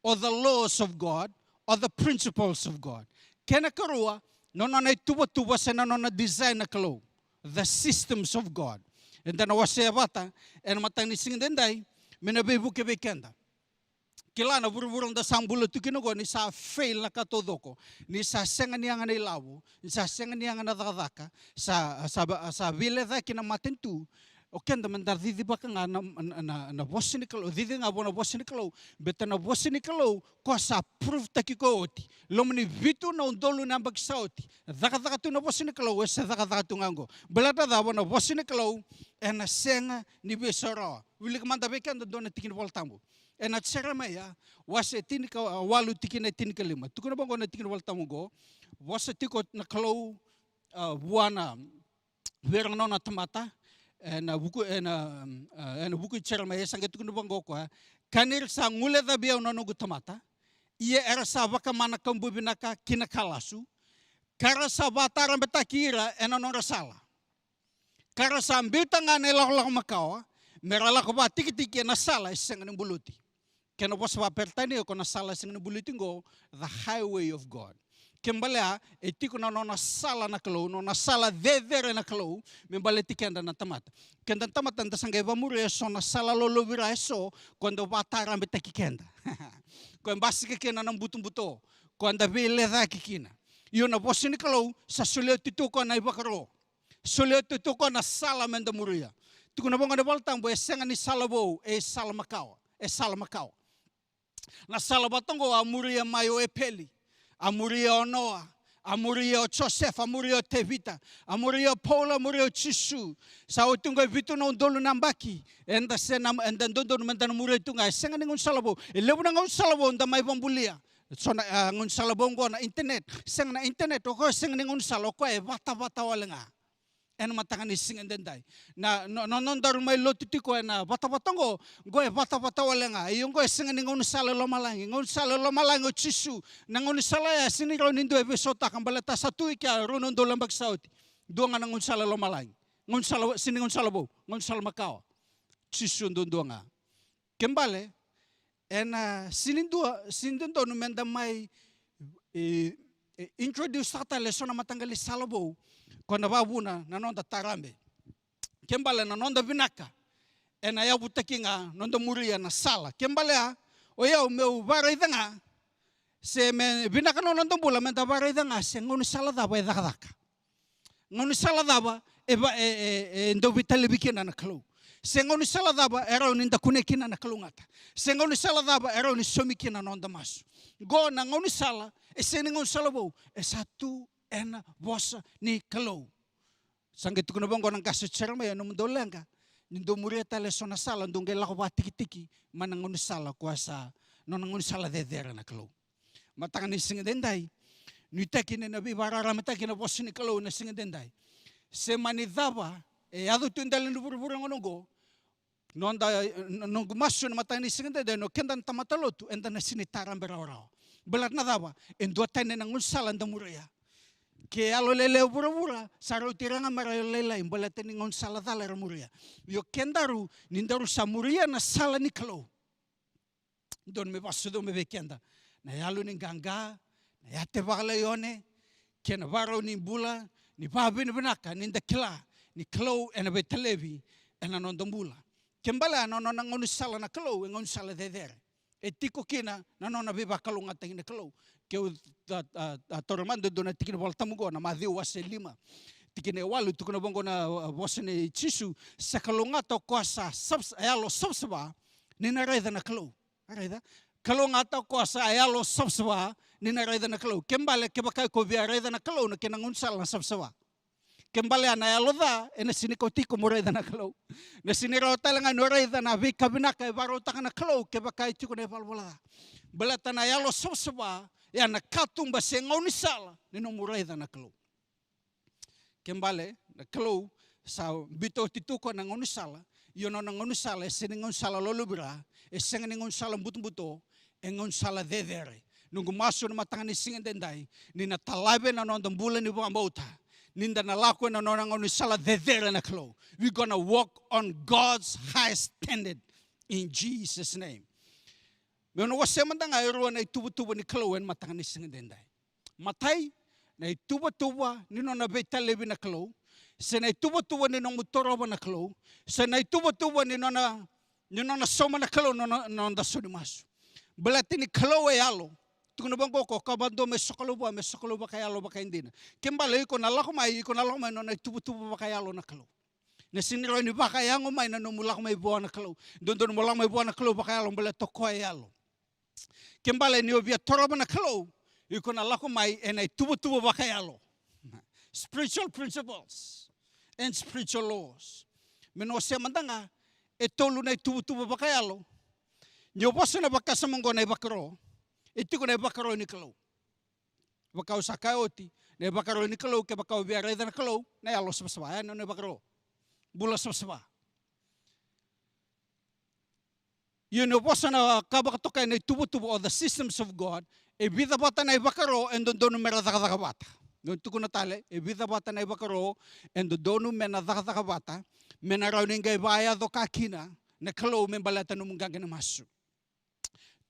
or the laws of God, or the principles of God. Kena karua, na nona ituvatuva se na nona design na Kalou, the systems of God. Eda na wasea vata ena mataka ni siga edaidai, me na veivuke vei keda. Kila na vuravura da sa bula tu kina oqo, ni sa fail na ka taucoko, ni sa sega ni yaga na ilavo, ni sa sega ni yaga na cakacaka, sa, sa, sa veilecayaki na matanitu. O keda meda cicivaka ga na, na, na, na vosa ni Kalou, cici ga vua na vosa ni Kalou, beta na vosa ni Kalou ko sa prove-taki koya oti. Loma ni vitu na udolu na yabaki sa oti, cakacaka tu na vosa ni Kalou, e se cakacaka tu ga oqo. Baleta na cava? Na vosa ni Kalou ena sega ni veisau rawa. Wilika mada vei keda dua na tiki ni Volatabu. Ena Jeremaia wase tinikawalu, tikina e tinikalima. Tukuna vaqo na tiki ni Volatabu oqo. Vosa tiko na Kalou, a, vua na, vei ira na nona tamata, ena vuku, ena, a, ena vuku i Jeremaia, sa qai tukuna vaqo o koya: Ka ni ra sa guilecavi au na noqu tamata, ia era sa vakamana kabuvinaka ki na ka lasu, ka ra sa vatarabetaki ira ena nodra sala. Ka ra sa biuta ga na ilakolako makawa, me ra lako vakatikitiki ena sala e sega ni buluti. Kena vosa vakaperitania ko na sala e sega ni buluti oqo, the highway of God. Ke balea, e tiko na nona sala na Kalou, nona sala cecere na Kalou, me baleti keda na tamata. Keda na tamata da sa qai vakamuria eso na sala lolovira eso, ko dau vatarabetaki keda. Ko e basika kina na butobuto, ko da veilecayaki kina. Io na vosa ni Kalou, sa solia tu tu ko na ivakaro. Solia tu tu ko na sala meda muria. Tukuna vaqo na Volatabu, e sega ni sala vou, e sala makawa. E sala makawa. Na sala vata oqo a muria mai o Epeli, a muria o Noa, a muria o Josefa, a muria o Tevita, a muria o Paula, a muria o Jisu. Sa oti oqo e vitu na udolu na yabaki, eda se na, eda dodonu meda na muria tu ga. E sega ni gaunisala vou. E levu na gaunisala vou da mai vakabulia. So na, a, gaunisala vou oqo na internet. Sega na internet, o koya sega ni gaunisala, o koya e vatavata wale ga. Ena mataka ni siga edaidai. Na, no, no, nodaru mai lotu tiko ena vatavata oqo, oqo e vatavata wale ga. Ia oqo e sega ni gaunisala i lomalagi. Gaunisala i lomalagi o Jisu. Na gaunisala ya sega ni rawa ni dua e veisautaka baleta sa tu i kea rua na udolu na yabaki sa oti. Dua ga na gaunisala i lomalagi. Gaunisala, sega ni gaunisala vou. Gaunisala makawa. Jisu duadua ga. Ke bale, ena sega ni dua, sega ni dodonu meda mai, e, e, introduce-taka tale eso na mataqali sala vou, ko na vakavuna na noda tarabe. Ke bale na noda vinaka ena yavutaki ga noda muria na sala. Ke balea, o yau meu vakaraica ga, se me vinaka na noda bula meda vakaraica ga se gaunisala cava e cakacaka. Gaunisala cava e, va, e, e, e dau veitalevi kina na Kalou. Se gaunisala cava e rawa ni da kunea kina na kalougata. Se gaunisala cava e rawa ni saumi kina na noda masu. Qo na gaunisala, e sega ni gaunisala vou, e sa tu ena vosa ni Kalou. Sa qai tukuna vaqo na qase o Jeremaia, nomudou leqa, ni dou muria tale eso na sala, dou qai lako vakatikitiki mai na gaunisala ko sa, nona gaunisala cecere na Kalou. Mataka ni siga edaidai, nuitaki ni na veivakararamataki na vosa ni Kalou na siga edaidai. Se mani cava e yaco tu e dela ni vuravura gona oqo, noda, noqu masu na mataka ni siga edaidai, o keda na tamata lotu, eda na sega ni tarabe rawarawa. Baleta na cava? E duatani na gaunisala eda muria. Ke yalo lailai o vuravura, sa rauti ira ga mera yalolailai, baleta ni gaunisala cala era muria. Io kedaru, ni daru sa muria na sala ni Kalou, dodonu me vakasucuma vei keda na yalo ni qaqa, na yate vakalaione, kei na vakarau ni bula, ni vakavinavinaka ni da kila ni Kalou ena veitalevi ena noda bula. Ke balea na nona gaunisala na Kalou e gaunisala cecere. E tiko kina na nona veivakalougatataki na Kalou. Keu a, a, a taura mada e dua na tikina Volatabu oqo, na Maciu wase lima, tikina e walu, tukuna vaqo na, a, vosa nei Jisu: "Sa kalougata o koya sa sava-, a yalo savasava, ni na raica na Kalou." A raica? "Kalougata o koya sa yalo savasava, ni na raica na Kalou." Ke balea kevaka iko via raica na Kalou, na kena gaunisala na savasava. Ke balea na yalo ca, ena sega ni kauti iko mo raica na Kalou. Na sega ni rawa tale ga ni o raica na veika vinaka e vakarautaka na Kalou kevaka e tiko na ivalavala ca. Baleta na yalo savasava, ya na katuba se gaunisala ni nomu raica na Kalou. Ke balea na Kalou sa biuta oti tu o koya na gaunisala, io na nona gaunisala e sega ni gaunisala lolovira, e sega ni gaunisala butobuto, e gaunisala cecere. Noqu masu na mataka ni siga edaidai, ni na talave na noda bula ni vakabauta, ni da na lako ena nona gaunisala cecere na Kalou. We gonna walk on God's high standard in Jesus' name. Meu na wasea mada ga e rua na ituvatuva ni Kalou ena mataka ni siga edaidai. Matai, na ituvatuva ni nona veitalevi na Kalou, se na ituvatuva ni nomu torova na Kalou, se na ituvatuva ni nona, ni nona sauma na Kalou na nona, na noda sau ni masu. Baleta ni Kalou e yalo. Tukuna vaqo, ko ka vakadua me sokalou vua, me sokalou vakayalo vakaidina. Ke balea iko na lako mai, iko na lako mai na nona ituvatuva vakayalo na Kalou. Na sega ni rawa ni vakayago mai na nomu lako mai vua na Kalou. Dodonu mo lako mai vua na Kalou vakayalo, baleta o koya e yalo. Ke balea ni o via torova na Kalou, iko na lako mai ena ituvatuva vakayalo. Spiritual principles and spiritual laws. Me na wasea mada ga e tolu na ituvatuva vakayalo. Ni o vosa na vakasama oqo na ivakaro, e tiko na ivakaro ni Kalou. Vaka au sa kaya oti, na ivakaro ni Kalou, kevaka o via raica na Kalou, na yalo savasava, ya na nona ivakaro. Bula savasava. Io ni o vosa na ka vakatokai na ituvatuva, or the systems of God, e vica vata na ivakaro e dodonu mera cakacaka vata. Meu tukuna tale, e vica vata na ivakaro e dodonu me na cakacaka vata, me na rawa ni qai vakayaco ka kina na Kalou me baleta nomu qaqa ni masu.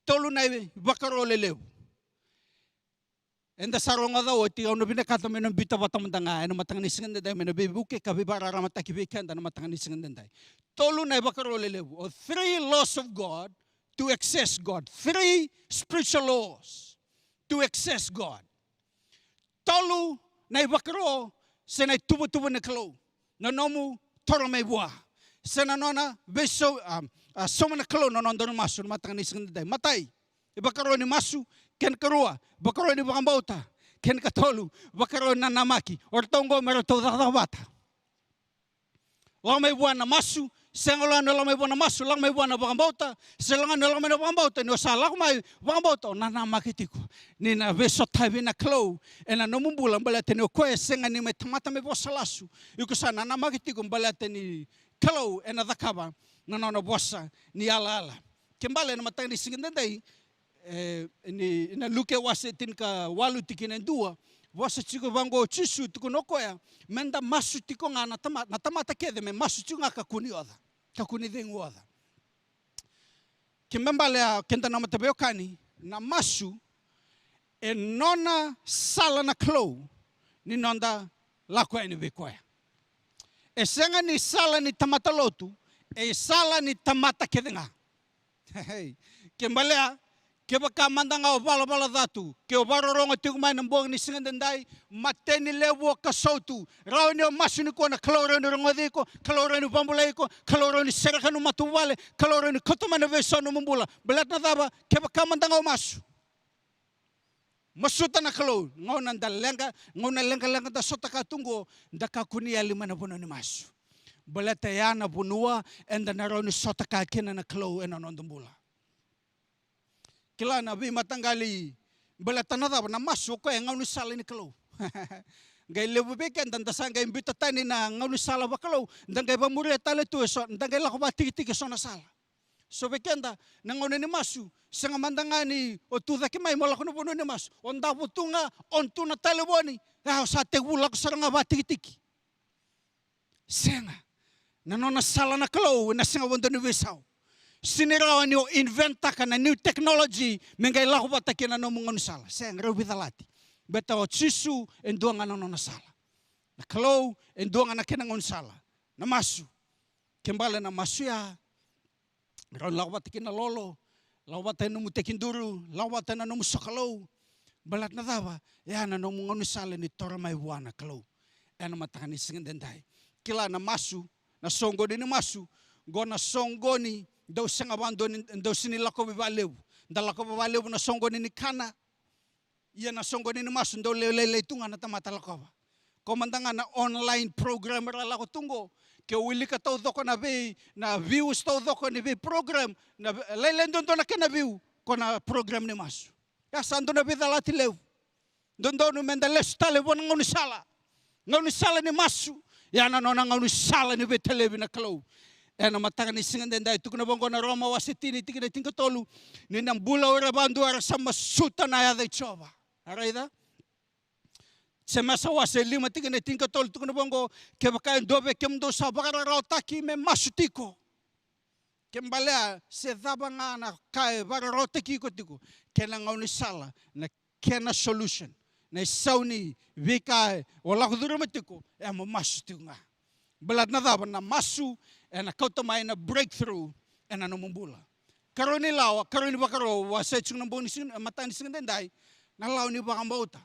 Tolu na ivakaro lelevu. Eda sa rogoca oti, au na vinakata me na biuta vata mada ga ena mataka ni siga edaidai, me na veivuke ka veivakararamataki vei keda na mataka ni siga edaidai. Tolu na ivakaro lelevu, or three laws of God to access God. Three spiritual laws to access God. Tolu na ivakaro se na ituvatuva ni Kalou na nomu toro mai vua, se na nona veisau, a, a, sauma na Kalou na noda masu na mataka ni siga edaidai. Matai, ivakaro ni masu, kena karua, ivakaro ni vakabauta, kena katolu, ivakaro ni nanamaki. O ratou oqo me ratou cakacaka vata. Lako mai vua na masu, sega walega ni lako mai vua na masu, lako mai vua na vakabauta, se lako ni lako mai na vakabauta, ni o sa lako mai vakabauta, o nanamaki tiko ni na veisotavi na Kalou ena nomu bula, baleta ni o koya e sega ni mai tamata me vosa lasu. Iko sa nanamaki tiko baleta ni Kalou ena cakava na nona vosa ni yalayala. Ke balea na mataka ni siga edaidai, e, ni, na Luke wase tinikawalu tikina e dua, vosa tiko vaqo o Jisu, tukuna o koya, me da masu tiko ga na tama-, na tamata kece me masu tiko ga ka kua ni oca, ka kua ni cegu oca. Ke me balea, keda na mataveiwekani, na masu e nona sala na Kalou ni noda lako yani vei koya. E sega ni sala ni tamata lotu, e sala ni tamata kece ga. Ke balea, kevaka mada ga o valavala ca tu, ke o vakarorogo tiko mai na bogi ni siga edaidai, mateni levu o kasau tu, rawa ni o masu nikua na Kalou rawa ni rogoci iko, Kalou rawa ni vakabulai iko, Kalou rawa ni sereka nomu matavuvale, Kalou rawa ni kauta mai na veisau nomu bula. Baleta na cava? Kevaka mada ga o masu. Masuta na Kalou, gauna da leqa, gauna leqaleqa da sota ka tu qo, da kakua ni yali mai na vanua ni masu. Baleta ya na vanua eda na rawa ni sota ka kina na Kalou ena noda bula. Kila na veimataqali, baleta na cava? Na masu o koya e gaunisala ni Kalou. Qai levu vei keda da sa qai biuta tani na gaunisala vakalou, da qai vamuria tale tu eso, da qai lako vatikitiki eso na sala. So vei keda, na gauna ni masu, sega mada ga ni o tu cake mai mo lako na vanua ni masu. O davo tu ga, on tu na talevoni. A, o sa tekivu lako sara ga vakatikitiki. Sega. Na nona sala na Kalou ena sega vakadua ni veisau. Sega ni rawa ni o inventaka na new technology me qai lako vata kei na nomu gaunisala. Sega, rau veicalati. Baleta o Jisu e dua ga na nona sala. Na Kalou e dua ga na kena gaunisala. Na masu. Ke bale na masu ya, rau lako vata kei na lolo, lako vata na nomu tekiduru, lako vata na nomu sokalou. Baleta na cava? Ya na nomu gaunisala ni toro mai vua na Kalou. Ena mataka ni siga edaidai. Kila na masu, na soqoni ni masu. Qo na soqoni dau sega vakadua ni, dau sega ni lakovi vakalevu. Da lakova vakalevu na soqoni ni kana. Ia na soqoni ni masu dau lewe lailai tu ga na tamata lakova. Ko mada ga na online program era lako tu qo. Ke wilika taucoko na vei, na views taucoko ni vei program, na ve-, lailai duadua na kena view, ko na program ni masu. Ya sa dua na veicalati levu. Dodonu meda lesu tale vua na gaunisala. Gaunisala ni masu. Ya na nona gaunisala ni veitalevi na Kalou. Ena mataka ni siga edaidai, tukuna vaqo na Roma wase tini tikina tinikatolu. Ni na bula o ira vakadua era sa masuta na yaca i Jiova. A raica? Jemesa wase lima tikina tinikatolu tukuna vaqo, kevaka e dua vei kemudou sa vakararawataki me masu tiko. Ke balea se cava ga na ka e vakararawataki iko tiko, kena gaunisala, na kena solution, na isau ni veika o lako curuma tiko, e mo masu tiko ga. Baleta na cava? Na masu ena kauta mai na breakthrough ena nomu bula. Karua ni lawa, karua ni vakaro, au wasea tiko na bogi ni siga, mataka ni siga edaidai, na lawa ni vakabauta.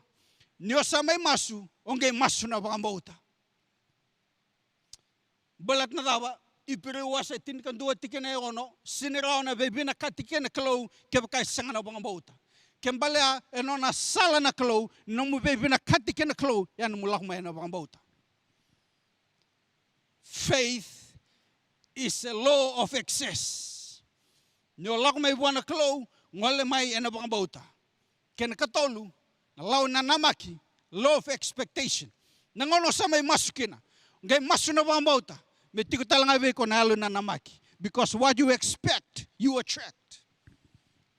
Ni o sa mai masu, o qai masu na vakabauta. Baleta na cava? Iperiu wase tinikadua tikina e ono, sega ni rawa na veivinakati kei na Kalou kevaka e sega na vakabauta. Ke balea e nona sala na Kalou, nomu veivinakati kei na Kalou, ya nomu lako mai ena vakabauta. Faith is a law of access. Ni o lako mai vua na Kalou, gole mai ena vakabauta. Kena katolu, na lawa ni nanamaki, law of expectation. Na gauna o sa mai masu kina, o qai masu na vakabauta, me tiko tale ga vei iko na yalo ni nanamaki. Because what you expect, you attract.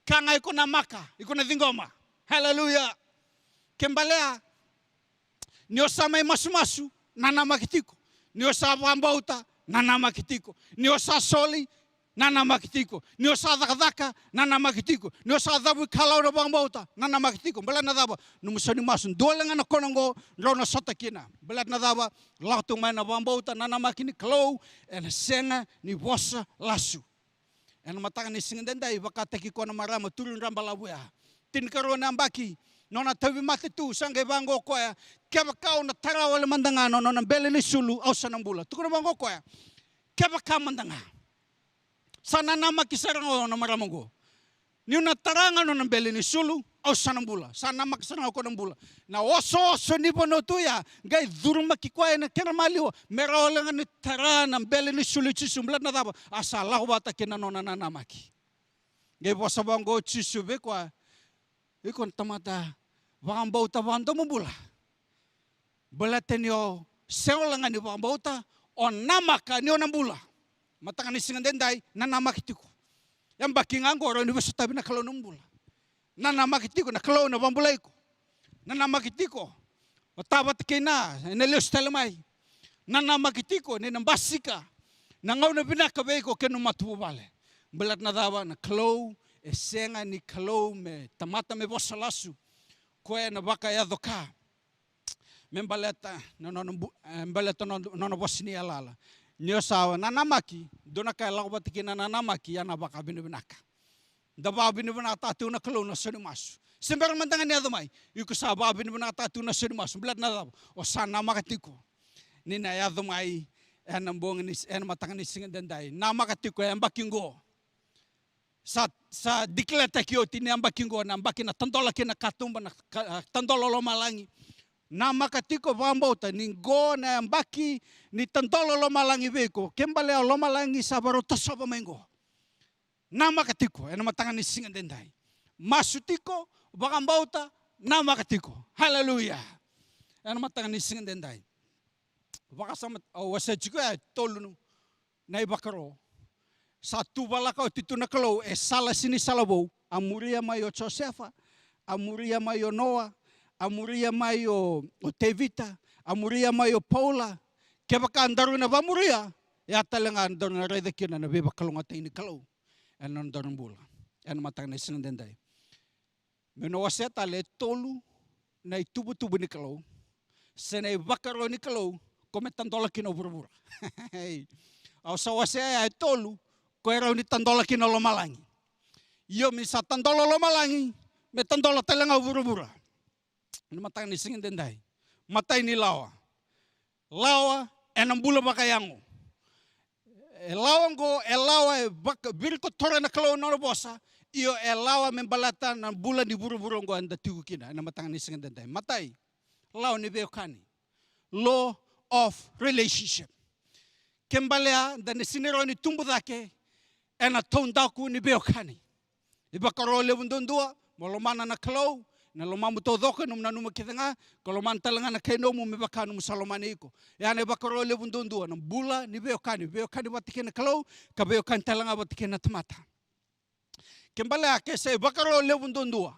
Ka ga iko namaka, iko na ciqoma. Hallelujah. Ke balea, ni o sa mai masumasu, nanamaki tiko. Ni o sa vakabauta, nanamaki tiko. Ni o sa soli, nanamaki tiko. Ni o sa cakacaka, nanamaki tiko. Ni o sa cavuikalawa na vakabauta, nanamaki tiko. Baleta na cava? Nomu sau ni masu. Dua le ga na kona oqo drau na sota kina. Baleta na cava? Lako tu mai na vakabauta, nanamaki ni Kalou, ena sega ni vosa lasu. Ena mataka ni siga edaidai, vakataki koya na marama turu drabalavu ya. Tinikarua na yabaki, nona tauvimate tu, sa qai vaqo o koya, kevaka au na tara wale mada ga na nona bele ni isulu, au sa na bula. Tukuna vaqo o koya, kevaka mada ga. Sa nanamaki sara ga o na marama oqo. Niu na tara ga na nona bele ni isulu, au sa na bula. Sa namaka sara ga o koya na bula. Na osooso ni vanua tu ya, qai curumaki koya ena kena maliwa. Me rawa wale ga ni tara na bele ni isulu i Jisu, baleta na cava? A sa lako vata kei na nona nanamaki. Qai vosa vaqo o Jisu vei koya, iko na tamata vakabauta vakadomobula. Baleta ni o sega wale ga ni vakabauta, o namaka ni o na bula. Mataka ni siga edaidai, nanamaki tiko. Yabaki ga oqo rawa ni veisotavi na Kalou na nomu bula. Nanamaki tiko na Kalou na vakabulai iko. Nanamaki tiko o ta vata kei Na ena lesu tale mai. Nanamaki tiko ni na basika na gauna vinaka vei iko kei na nomu matavuvale. Baleta na cava? Na Kalou e sega ni Kalou me tamata me vosa lasu. Koya ena vakayaco ka me baleta na nona bu-, e, baleta na nona, nona vosa ni yalayala. Ni o sa nanamaki, dua na ka e lako vata kina na nanamaki, ya na vakavinavinaka. Da vakavinavinakataka tiko na Kalou na sau ni masu. Se bera mada ga ni yaco mai, iko sa vakavinavinakataka tiko na sau ni masu. Baleta na cava? O sa namaka tiko ni na yaco mai ena bogi ni, ena mataka ni siga edaidai. Namaka tiko e yabaki qo. Sa, sa declare-taki oti ni yabaki qo na yabaki na tadola kina na katuba, na ka-, a, tadola o lomalagi. Namaka tiko, vakabauta ni qo na yabaki ni tadola o lomalagi vei iko. Ke balea o lomalagi sa varau tasova mai qo. Namaka tiko ena mataka ni siga edaidai. Masu tiko, vakabauta, namaka tiko. Haleluya. Ena mataka ni siga edaidai. Vakasama, au wasea tiko ya e tolu na ivakaro. Sa tu valaka oti tu na Kalou, e sala sini sala vou. A muria mai o Josefa, a muria mai o Noa, a muria mai o, o Tevita, a muria mai o Paula. Kevaka daru na vamuria, e a tale ga daru na raica kina na veivakalougatataki ni Kalou ena nodaru bula ena mataka ni siga daidai. Meu na wasea tale e tolu na ituvatuva ni Kalou se na ivakaro ni Kalou ko me tadola kina o vuravura. Au sa wasea ya e tolu ko e rawa ni tadola kina o lomalagi. Io, me sa tadola o lomalagi, me tadola tale ga o vuravura. Na mataka ni siga daidai, matai ni lawa. Lawa ena bula vakayago. E lawa oqo, e lawa e vaka, virikotora na Kalou na nona vosa. Io, e lawa me baleta na bula ni vuravura oqo eda tiko kina ena mataka ni siga daidai. Matai, lawa ni veiwekani. Law of relationship. Ke balea da na sini rawa ni tubu cake ena taudaku ni veiwekani. Ivakaro levu duadua, mo lomana na Kalou na lomamu taucoko, nomu nanuma kece ga, ko lomana tale ga na kai nomu me vaka nomu sa lomani iko. Ya na ivakaro levu duadua, na bula ni veiwekani, veiwekani vata kei na Kalou, ka veiwekani tale ga vata kei na tamata. Ke balea ke sa ivakaro levu duadua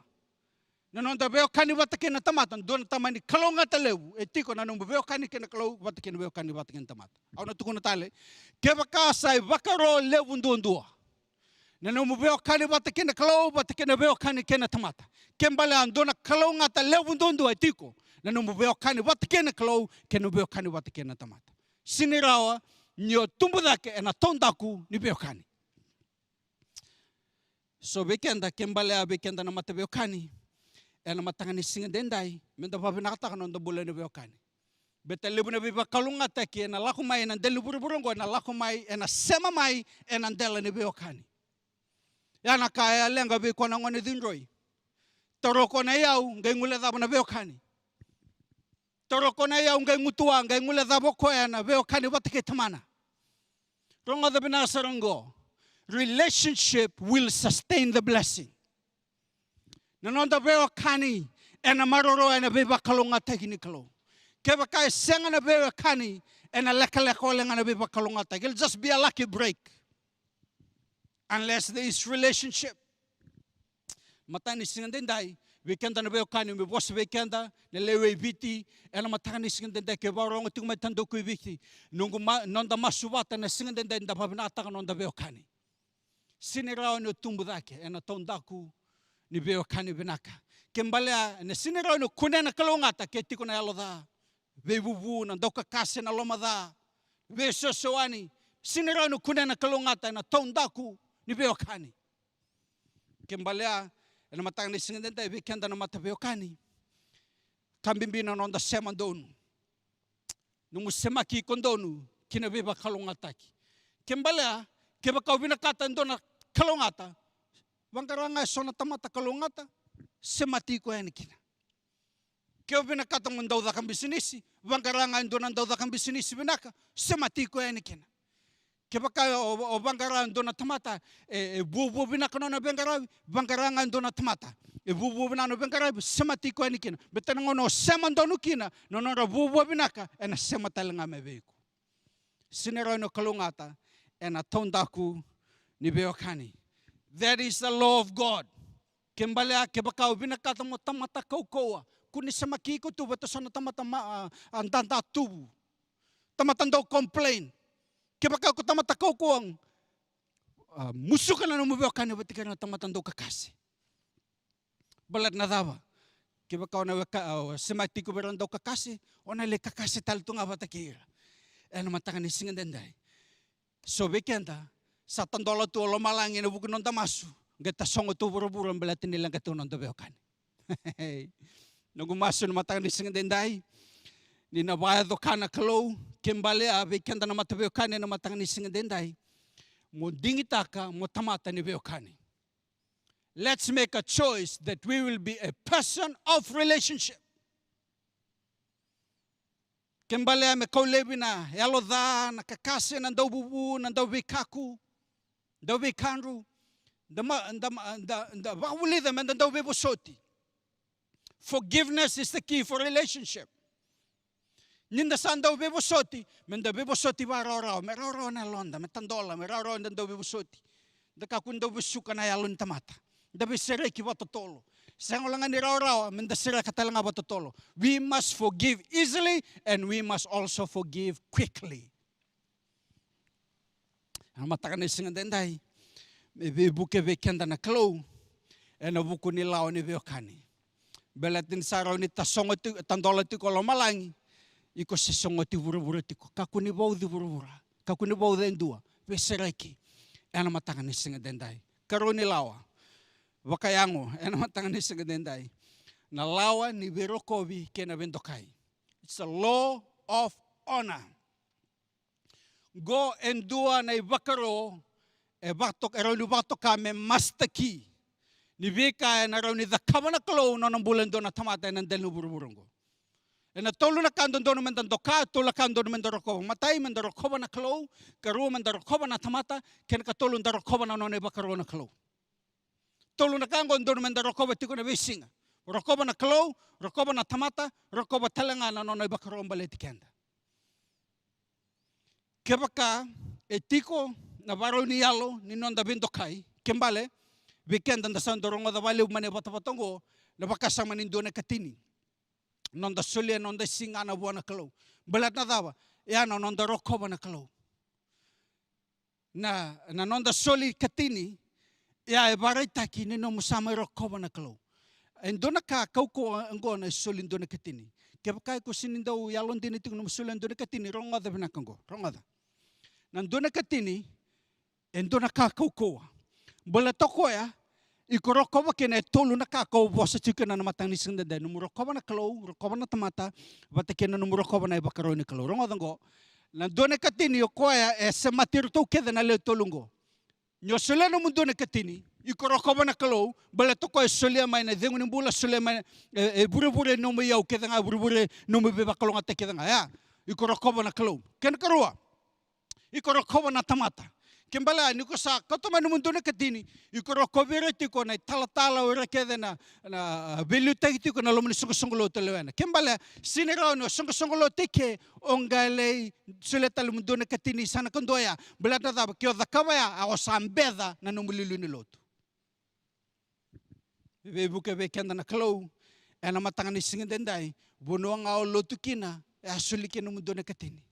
na noda veiwekani vata kei na tamata, dua na tamani kalougata levu e tiko na nomu veiwekani kei na Kalou vata kei na veiwekani vata kei na tamata. Au na tukuna tale, kevaka sa ivakaro levu duadua na nomu veiwekani vata kei na Kalou, vata kei na veiwekani kei na tamata, ke balea dua na kalougata levu duadua e tiko na nomu veiwekani vata kei na Kalou kei na nomu veiwekani vata kei na tamata. Sini rawa ni o tubu cake ena taudaku ni veiwekani. So vei keda, ke balea vei keda na mataveiwekani ena mataka ni siga daidai, meda vavinakataka na noda bula ena veiwekani. Baleta levu na veivakalougatataki ena lako mai ena dela ni vuravura oqo, ena lako mai, ena sema mai ena dela ni veiwekani. Ya na ka e a leqa vei koya na gone cidroi. Taro koya na iyau, qai guilecava na veiwekani. Taro koya na iyau, qai gutuwa, qai guilecava o koya na veiwekani vata kei tamana. Rogoca vinaka sara oqo. Relationship will sustain the blessing. Na noda veiwekani ena maroroya na veivakalougatataki ni Kalou. Kevaka e sega na veiwekani, ena lekaleka wale ga na veivakalougatataki. It'll just be a lucky break. Unless there is relationship. Mataka ni siga daidai, vei keda na veiwekani, me vosa vei keda na lewe i Viti ena mataka ni siga daidai, ke vakarorogo tiko mai Tadau ko i Viti. Noqu ma-, noda masu vata na siga daidai, da vavinakataka na noda veiwekani. Sini rawa ni o tubu cake ena taudaku ni veiwekani vinaka. Ke balea, ena sini rawa ni o kunea na kalougata ke tiko na yalo ca, veivuvu, na daukakase, na loma ca, veisosowani. Sini rawa ni o kunea na kalougata ena taudaku ni veiwekani. Ke balea, ena mataka ni siga daidai, vei keda na mataveiwekani, ka bibi na noda sema donu. Nomu semaki iko donu ki na veivakalougatataki. Ke balea, kevaka o vinakata e dua na kalougata, vaqara ga e so na tamata kalougata, semati iko yani kina. Ke o vinakata mo dau caka bisinisi, vaqara ga e dua na dau caka bisinisi vinaka, semati iko yani kina. Kevaka o, o vaqara e dua na tamata e, e vuavua vinaka na nona veiqaravi, vaqara ga e dua na tamata e vuavua vinaka na veiqaravi, semati iko yani kina. Baleta na gauna o sema donu kina na nodra vuavua vinaka, ena sema tale ga mai vei iko. Sini rawa ni o kalougata ena taudaku ni veiwekani. That is the law of God. Ke balea, kevaka o vinakata mo tamata kaukauwa, kua ni semaki iko tu vata so na tamata ma-, a, a dadatuvu. Tamata dau complain. Kevaka ko tamata kaukauwa, a, musuka na nomu veiwekani vata kei ira na tamata dau kakase. Baleta na cava? Kevaka o na weka, o semati iko vei ira na dau kakase, o na lai kakase tale tu ga vata kei ira ena mataka ni siga daidai. So vei keda, sa tadola tu o lomalagi ena vuku ni noda masu, qai tasogo tu vuravura baleta ni leqa tu na noda veiwekani. Noqu masu ena mataka ni siga daidai, ni na vakayaco ka na Kalou, ke balea vei keda na mataveiwekani ena mataka ni siga daidai, mo digitaka mo tamata ni veiwekani. Let's make a choice that we will be a person of relationship. Ke balea me kau laivi na yalo ca, na kakase, na dauvuvu, na dauveikaku, dauveikadru, da ma-, da ma-, da, da vakavulica me da dauveivosoti. Forgiveness is the key for relationship. Ni da sa dau veivosoti, me da veivosoti vakarawarawa, me rawarawa na yaloda, me tadola, me rawarawa da dau veivosoti. Da kakua ni dau vesuka na yalo ni tamata. Da veisereki vakatotolo. Sega wale ga ni rawarawa, me da sereka tale ga vakatotolo. We must forgive easily and we must also forgive quickly. Ena mataka ni siga edaidai, me veivuke vei keda na Kalou ena vuku ni lawa ni veiwekani. Baleta ni sa rawa ni tasogo tiko, tadola tiko o lomalagi, iko se sogoti vuravura tiko. Kakua ni vauci vuravura, kakua ni vauca e dua, veisereki ena mataka ni siga edaidai. Karua ni lawa vakayago ena mataka ni siga edaidai, na lawa ni veirokovi kei na veidokai. It's a law of honor. Qo e dua na ivakaro e vakato-, e rawa ni vakatoka me master key ni veika ena rawa ni cakava na Kalou na nona bula e dua na tamata ena dela ni vuravura oqo. Ena tolu na ka dodonu me da doka, tolu na ka dodonu me da rokova. Matai, me da rokova na Kalou. Karua, me da rokova na tamata. Kei na katolu, da rokova na nona ivakaro na Kalou. Tolu na ka oqo dodonu me da rokova tiko na veisiga. Rokova na Kalou, rokova na tamata, rokova tale ga na nona ivakaro baleti keda. Kevaka e tiko na vakarau ni yalo ni noda veidokai, ke bale, vei keda da sa dau rogoca vakalevu mai na vatavata oqo, na vakasama ni dua na ikatini. Noda solia noda sigana vua na Kalou. Baleta na cava? E a na noda rokova na Kalou. Na, na noda soli ikatini, e a e vakaraitaki ni nomu sa mai rokova na Kalou. E dua na ka kaukauwa oqo na soli dua na ikatini. Kevaka iko sega ni dau yalodina tiko nomu soli dua na ikatini, rogoca vinaka oqo, rogoca. Na dua na ikatini, e dua na ka kaukauwa. Baleta o koya, iko rokova kina e tolu na ka kau vosa tiko kina na mataka ni siga edaidai. Nomu rokova na Kalou, rokova na tamata, vata kei na nomu rokova na ivakaro ni Kalou. Rogoca oqo. Na dua na ikatini o koya e semati iratou kece na lewe tolu oqo. Ni o solia nomu dua na ikatini, iko rokova na Kalou, baleta o koya e solia mai na icegu ni bula, solia mai, e, e vurevure nomu iyau kece ga, vurevure nomu veivakalougatataki kece ga, ya. Iko rokova na Kalou. Kena karua, iko rokova na tamata. Ke bale, ni ko sa kauta mai nomu dua na ikatini, iko rokovi ira tiko na italatala, o ira kece na, na, a, veiliutaki tiko na loma ni soqosoqo lotu, lewena. Ke bale, sega ni rawa ni o soqosoqo lotu eke, o qai lai solia tale nomu dua na ikatini, sa na kadua ya. Baleta na cava? Ke o cakava ya, a o sa beca na nomu iliuliu ni lotu. Veivuke vei keda na Kalou ena mataka ni siga edaidai, vanua ga o lotu kina, e a soli kina nomu dua na ikatini.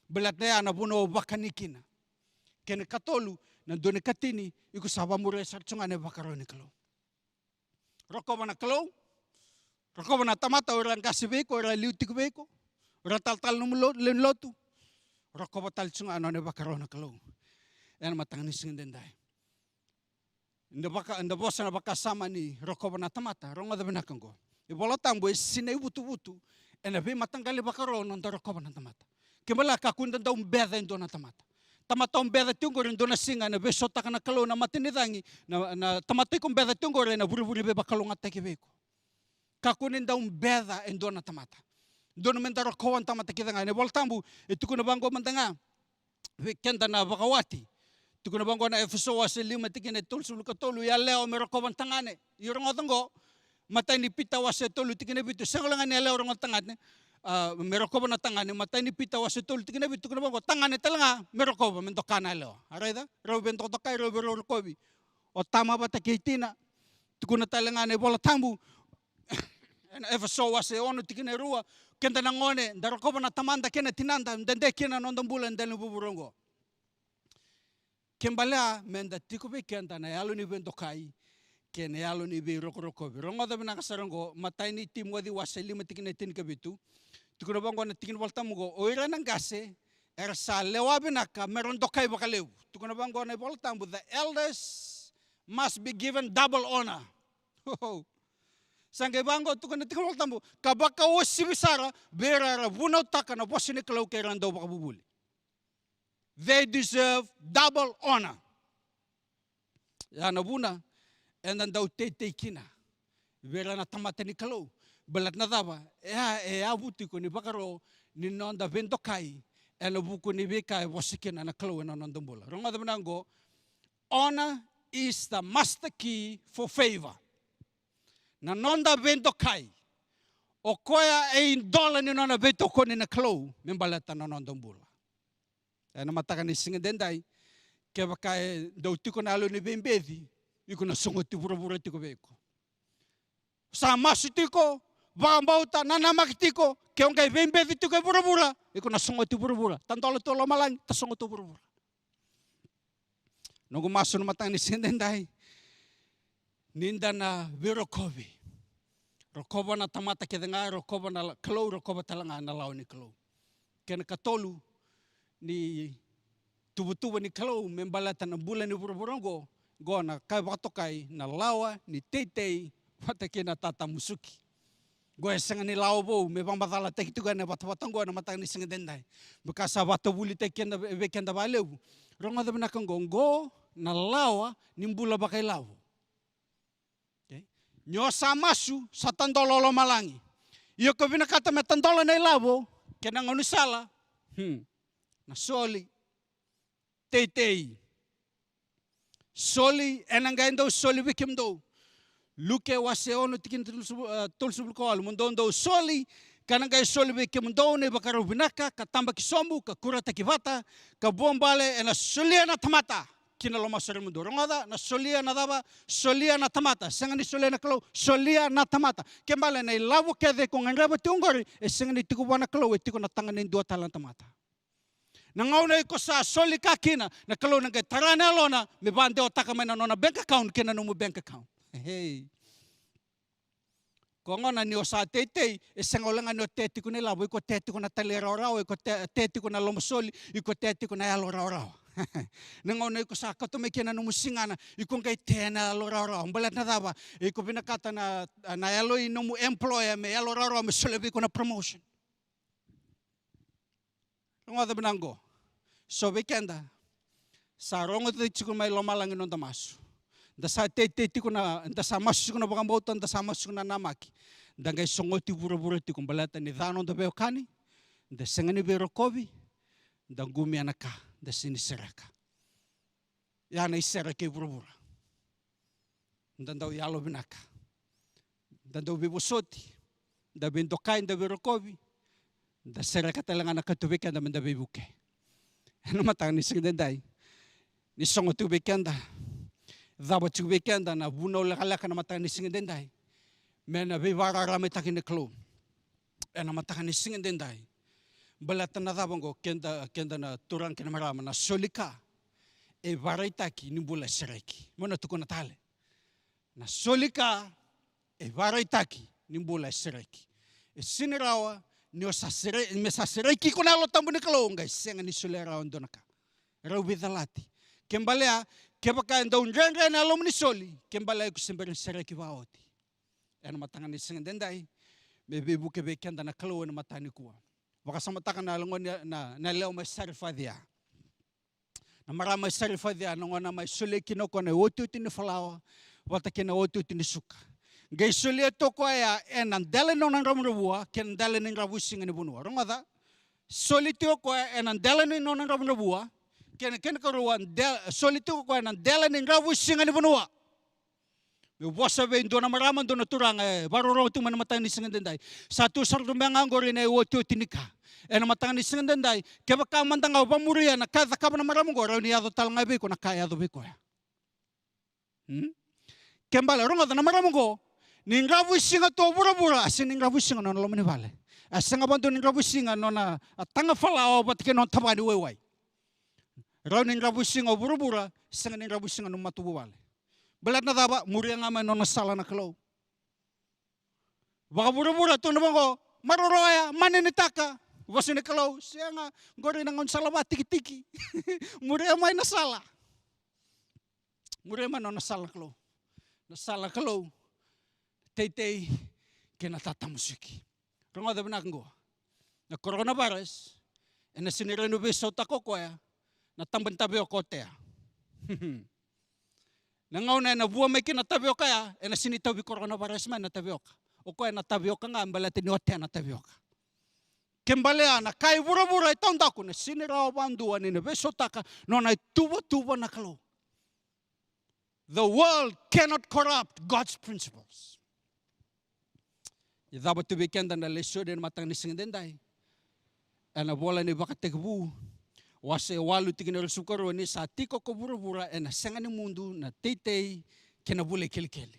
Baleta ya na vanua o vakani kina. Kena katolu, na dua na ikatini, iko sa vakamuria sara tu ga na ivakaro ni Kalou. Rokova na Kalou, rokova na tamata, o ira qase vei iko, o ira liu tiko vei iko, o ira talatala nomu lo-, lewe ni lotu. Rokova tale tu ga na nona ivakaro na Kalou ena mataka ni siga edaidai. Da vaka, da vosa na vakasama ni rokova na tamata, rogoca vinaka oqo. Ivola Tabu e sinai vutuvutu ena veimataqali vakaro noda rokova na tamata. Ke bale, kakua ni da dau beca e dua na tamata. Tamata o beca tiko oqori, e dua na siga ena veisautaka na Kalou na mata ni cagi, na, na tamata iko beca tiko oqori ena vurevure veivakalougatataki vei iko. Kakua ni dau beca e dua na tamata. Dodonu me da rokova na tamata kece ga. Ena iVola Tabu e tukuna vaqo mada ga vei keda na vakawati. Tukuna vaqo na Efeso wase lima tikina e tolusagavulu ka tolu, yalewa me rokova na tagane. Io, rogoca oqo, matai ni Pita wase tolu tikina vitu, sega wale ga ni yalewa rogoca tagane, a, me rokova na tagane. Matai ni Pita wase tolu tikina vitu, tukuna vaqo, tagane tale ga me rokova, me doka na yalewa. A raica, rau veidokadokai, rau veirokorokovi. O tama vata kei tina. Tukuna tale ga na iVola Tabu ena Efeso wase ono tikina e rua, keda na gone, da rokova na tamada kei na tinada, da dede kina na noda bula e dela ni vuravura oqo. Ke balea me da tiko vei keda na yalo ni veidokai kei na yalo ni veirokorokovi. Rogoca vinaka sara oqo, matai ni Timoci wase lima tikina e tinikavitu. Tukuna vaqo na tiki ni Vola Tabu oqo, o ira na qase era sa lewa vinaka me ra dokai vakalevu. Tukuna vaqo na iVola Tabu, the elders must be given double honor. Sa qai vaqo, tukuna na tiki ni Vola Tabu, ka vakauasivi sara vei ira era vunautaka na vosa ni Kalou kei ira na dau vakavuvuli. They deserve double honor. Ya na vuna eda dau teitei kina vei ira na tamata ni Kalou. Baleta na cava? E a, e yavu tiko ni vakaro ni noda veidokai ena vuku ni veika e vosa kina na Kalou ena noda bula. Rogoca vinaka oqo, honor is the master key for favor. Na noda veidokai, O koya e idola ni nona veitokoni na Kalou me baleta na noda bula. Ena mataka ni siga edaidai, kevaka e dau tiko na yalo ni veibeci, iko na sogoti vuravura tiko vei iko. Sa masu tiko, vakabauta, nanamaki tiko, ke o qai veibeci tiko e vuravura, iko na sogoti vuravura. Tadola tu lomalagi, tasogo tu vuravura. Noqu masu na mataka ni siga edaidai, ni da na veirokovi. Rokova na tamata kece ga, rokova na la-, Kalou, rokova tale ga na lawa ni Kalou. Kena katolu ni tuvatuva ni Kalou me baleta na bula ni vuravura oqo, oqo na ka e vakatokai na lawa ni teitei vata kei na tatamusuki. Oqo e sega ni lawa vou me vakamacalataki tiko ena vatavata oqo ena mataka ni siga edaidai. Beka sa vakatavulitaki keda, vei keda vakalevu. Rogoca vinaka oqo, oqo na lawa ni bula vakailavo. Okay? Ni o sa masu, sa tadola lomalagi. Ia ko vinakata me tadola na ilavo, kei na gaunisala. Hmm. Na soli. Teitei. Soli, ena qai dau soli vei kemudou. Luke wase ono tikina tolusagavulu, eh, tolusagavulu ka walu, mo dou dau soli, ka na qai soli vei kemudou na ivakarau vinaka, ka tabaki sobu, ka kurataki vata, ka vuabale ena solia na tamata ki na lomaseremudou. Rogoca, na solia na cava? Solia na tamata. Sega ni solia na Kalou, solia na tamata. Ke bale na ilavo kece iko gadreva tiko oqori, e sega ni tiko vua na Kalou, e tiko na taga ni dua tale na tamata. Na gauna iko sa soli ka kina, na Kalou na qai tara na yalona me vakadewataka mai na nona bank account kei na nomu bank account. Hey. Ko gona ni o sa teitei, e sega wale ga ni o tea tiko na ilavo, iko tea tiko na talairawarawa, iko tea, tea tiko na lomasoli, iko tea tiko na yalo rawarawa. Na gauna iko sa kauta mai kina nomu sigana, iko qai tea na yalo rawarawa. Baleta na cava? Iko vinakata na, na yalo i nomu employer me yalo rawarawa me solia vei iko na promotion. Rogoca vinaka oqo. So vei keda, sa rogoci tiko mai lomalagi noda masu. Da sa teitei tiko na, da sa masu tiko na vakabauta, da sa masu tiko na namaki. Da qai sogoti vuravura tiko baleta ni ca noda veiwekani, da sega ni veirokovi, da qumia na ka, da sega ni sereka. Ya na isere kei vuravura. Da dau yalo vinaka. Da dau veivosoti. Da veidokai, da veirokovi. Da sereka tale ga na ka tu vei keda me da veivuke. Ena mataka ni siga edaidai. Ni sogo tu vei keda. Cava tu vei keda na vunau lekaleka na mataka ni siga edaidai. Me na veivakararamataki na Kalou. Ena mataka ni siga edaidai. Baleta na cava oqo keda, keda na turaga kei na marama, na soli ka e vakaraitaki ni bula e sereki. Meu na tukuna tale. Na soli ka e vakaraitaki ni bula e sereki. E sega ni rawa ni o sa sere-, me sa sereki iko na Yalo Tabu ni Kalou, qai sega ni solia rawa e dua na ka. Rau veicalati. Ke balea, kevaka e dau dredre na yalomu ni soli, ke balea iko se bera ni sereki vakaoti. Ena mataka ni siga edaidai, me veivuke vei keda na Kalou ena mataka nikua. Vakasamataka na yalewa ni, na, na yalewa mai Sarifacia. Na marama mai Sarifacia, na gauna mai solia kina o koya na iotioti ni falawa vata kei na iotioti ni suka. Qai solia tu o koya ena dela ni nona dravudravua kei na dela ni dravuisiga ni vanua. Rogoca, soli tu o koya ena dela ni nona dravudravua kei na, kena ikarua, de-, soli tu o koya ena dela ni dravuisiga ni vanua. Meu vosa vei dua na marama, dua na turaga e vakarorogo tu mai na mataka ni siga edaidai. Sa tu sara tu beka ga oqori na iotioti ni ka. Ena mataka ni siga edaidai, kevaka mada ga o vakamuria na ka e cakava na marama oqo, rawa ni yaco tale ga vei iko na ka e yaco vei koya. Hmm? Ke balea, rogoca na marama oqo, ni dravuisiga tu o vuravura, a sega ni dravuisiga nona loma ni vale. A sega vakadua ni dravuisiga nona, a, taga falawa vata kei nona tavaya ni waiwai. Rawa ni dravuisiga o vuravura, sega ni dravuisiga nomu matavuvale. Baleta na cava? Muria ga mai nona sala na Kalou. Vakavuravura tu na vaqo, maroroya, maninitaka. Vosa ni Kalou, sega, qori na gaunisala vakatikitiki. Muria mai na sala. Muria mai nona sala na Kalou. Na sala na Kalou, teitei kei na tatamusuki. Rogoca vinaka qo. Na coronavirus, ena sega ni rawa ni veisautaka o koya na taba ni tavioka o tea. Na gauna ena vua mai kina na tavioka ya, ena sega ni tauvi coronavirus mai na tavioka. O koya na tavioka ga, baleta ni o tea na tavioka. Ke balea na ka i vuravura e taudaku, na sega ni rawa vakadua ni na veisautaka nona ituvatuva na Kalou. The world cannot corrupt God's principles. Ni cava tu vei keda na lesoni ena mataka ni siga daidai. Ena vola ni Vakatekivu, wase walu tikina ruasagavulu ka rua, ni sa tiko ko vuravura ena sega ni mudu na teitei kei na vula i kelikeli.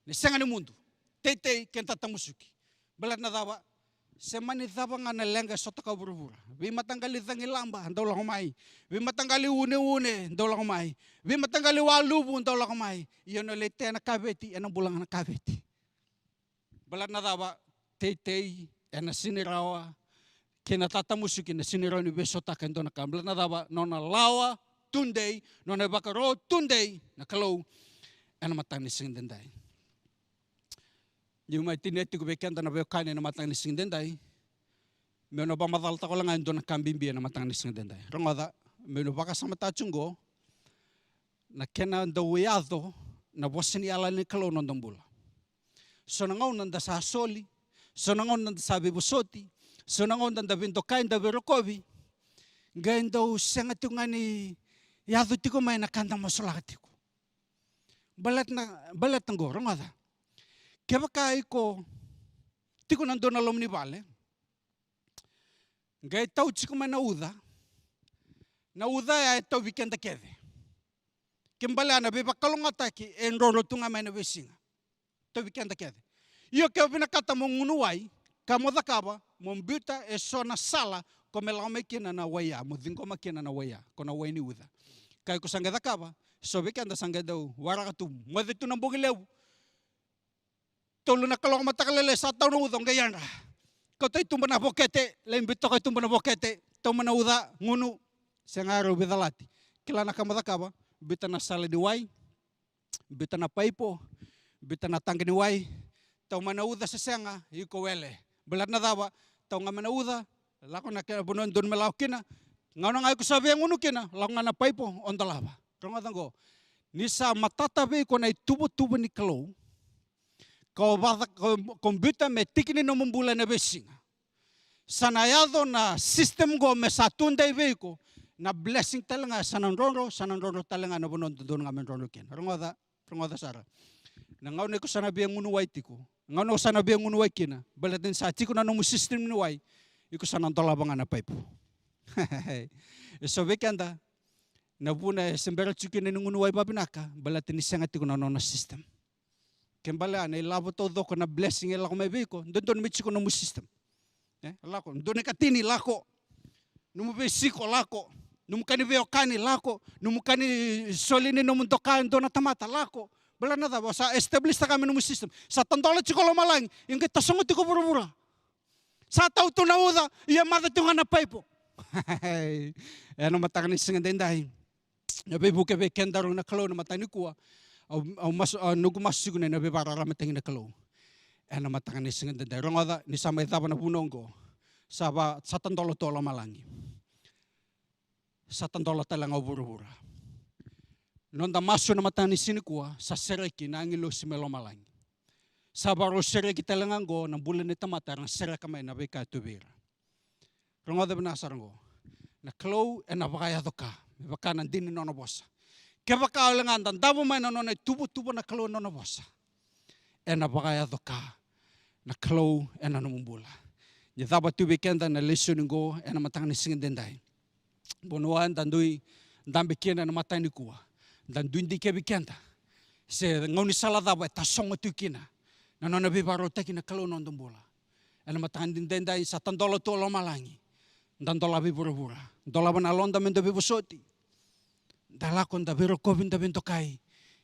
Ni sega ni mudu, teitei kei na tatamusuki. Baleta na cava? Se mani cava ga na leqa e sotaka o vuravura. Veimataqali cagilaba, dau lako mai. Veimataqali uneune, dau lako mai. Veimataqali waluvu, dau lako mai. Ia na lai tea na kaveti, ena bula ga na kaveti. Baleta na cava? Teitei ena sega ni rawa, kei na tatamusuki ena sega ni rawa ni veisotaka e dua na ka. Baleta na cava? Nona lawa tudei, nona ivakaro tudei na Kalou ena mataka ni siga daidai. Niu mai tinia tiko vei keda na veiwekani ena mataka ni siga daidai, meu na vakamacalataka wale ga e dua na ka bibi ena mataka ni siga daidai. Rogoca, meu na vakasamataka tiko qo na kena dau yaco na vosa ni yalayala ni Kalou ena noda bula. So na gauna da sa soli, so na gauna da sa veivosoti, so na gauna da veidokai, da veirokovi, qai dau sega tiko ga ni yaco tiko mai na ka da masulaka tiko. Baleta na, baleta qo, rogoca. Kevaka iko tiko na dua na loma ni vale, qai tau tiko mai na uca. Na uca ya e tauvi keda kece. Ke bale ya na veivakalougatataki e drodro tu ga mai na veisiga. Tauvi keda kece. Io, ke o vinakata mo gunu wai, ka mo cakava, mo biuta eso na sala ko me lako mai kina na wai ya, mo ciqoma kina na wai ya, ko na wai ni uca. Ka iko sa qai cakava, so vei keda sa qai dau waraka tu, moce tu na bogi levu. Tolu na kaloko mataka lailai sa tau na uca, o qai yadra. Kauta i tuba na vokete, lai biu toka i tuba na vokete, tau mai na uca, gunu, sega, rau veicalati. Kila na ka mo cakava, biuta na sala ni wai, biuta na paipo, biuta na taqi ni wai, tau mai na uca se sega, iko wele. Baleta na cava? Tau ga mai na uca, lako na kena vanua dodonu me lako kina, gauna ga iko sa via gunu kina, lako ga na paipo, o dolava. Rogoca qo, ni sa matata vei iko na ituvatuva ni Kalou, ko vaca, ko, ko biuta me tiki ni nomu bula ena veisiga. Sa na yaco na system qo me sa tudei vei iko, na blessing tale ga sa na drodro, sa na drodro tale ga na vanua dodonu ga me drodro kina. Rogoca, rogoca sara. Na gauna iko sa na via gunu wai tiko, gauna iko sa na via gunu wai kina, baleta ni sa tiko na nomu system ni wai, iko sa na dolava ga na paipo. E so vei keda, na vuna e se bera tiko kina ni gunu wai vavinaka, baleta ni sega tiko na nona system. Ke bale ya na ilavo taucoko na blessing e lako mai vei iko, dodonu me tiko nomu system. E, lako, dua na ikatini, lako. Nomu veisiko, lako. Nomu ka ni veiwekani, lako. Nomu ka ni soli ni nomu doka e dua na tamata, lako. Baleta na cava? Sa establish taka mai nomu system. Sa tadola tiko lomalagi, e qai tasogo tiko vuravura. Sa tau tu na uca, ia maca tiko ga na paipo. Ena mataka ni siga daidai, na veivuke vei kedaru na Kalou na mataka nikua. Au, au masu, au noqu masu tiko na, na veivakararamataki na Kalou ena mataka ni siga daidai. Rogoca, ni sa mai cava na vuna oqo, sa va, sa tadola tu o lomalagi. Sa tadola tale ga o vuravura. Noda masu na mataka ni siga nikua, sa sereki na agilosi mai lomalagi. Sa vakarau sereki tale ga oqo na bula ni tamata era na sereka mai na veika e tu vei ira. Rogoca vinaka sara oqo. Na Kalou ena vakayaco ka me vaka na dina ni nona vosa. Kevaka o le ga da davo mai na nona ituvatuva na Kalou ena nona vosa, ena vakayaco ka na Kalou ena nomu bula. Ni cava tu vei keda na lesoni oqo ena mataka ni siga daidai. Vanua eda dui dabe kina ena mataka nikua, da dui dikevi keda se gaunisala cava e tasogo tu kina na nona veivakarautaki na Kalou ena noda bula. Ena mataka ni daidai sa tadola tu o lomalagi, da dolava i vuravura, dolava na yaloda me da veivosoti. Da lako, da veirokovi, da veidokai.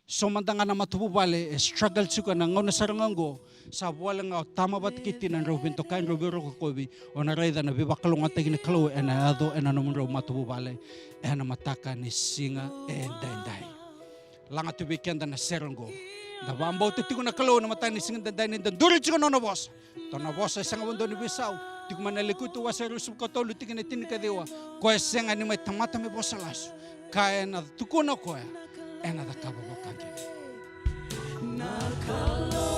So mada ga na matavuvale e struggle tiko ena gauna sara ga oqo. Sa vua ga o tama vata kei tina drau veidokai, drau veirokovi. O na raica na veivakalougatataki ni Kalou ena yaco ena nomudrau matavuvale ena mataka ni siga edaidai. Laga tu vei keda na sere oqo. Da vakabauta tiko na Kalou ena mataka ni siga edaidai, ni da duri tiko na nona vosa. Tou na vosa e sega vakadua ni veisau. Tiko mai na Lekutu wase ruasagavulu ka tolu tikina e tinikaciwa. Koya e sega ni mai tamata me vosa lasu. Ka ena tukuna o koya, ena cakava vakakina. Na Kalou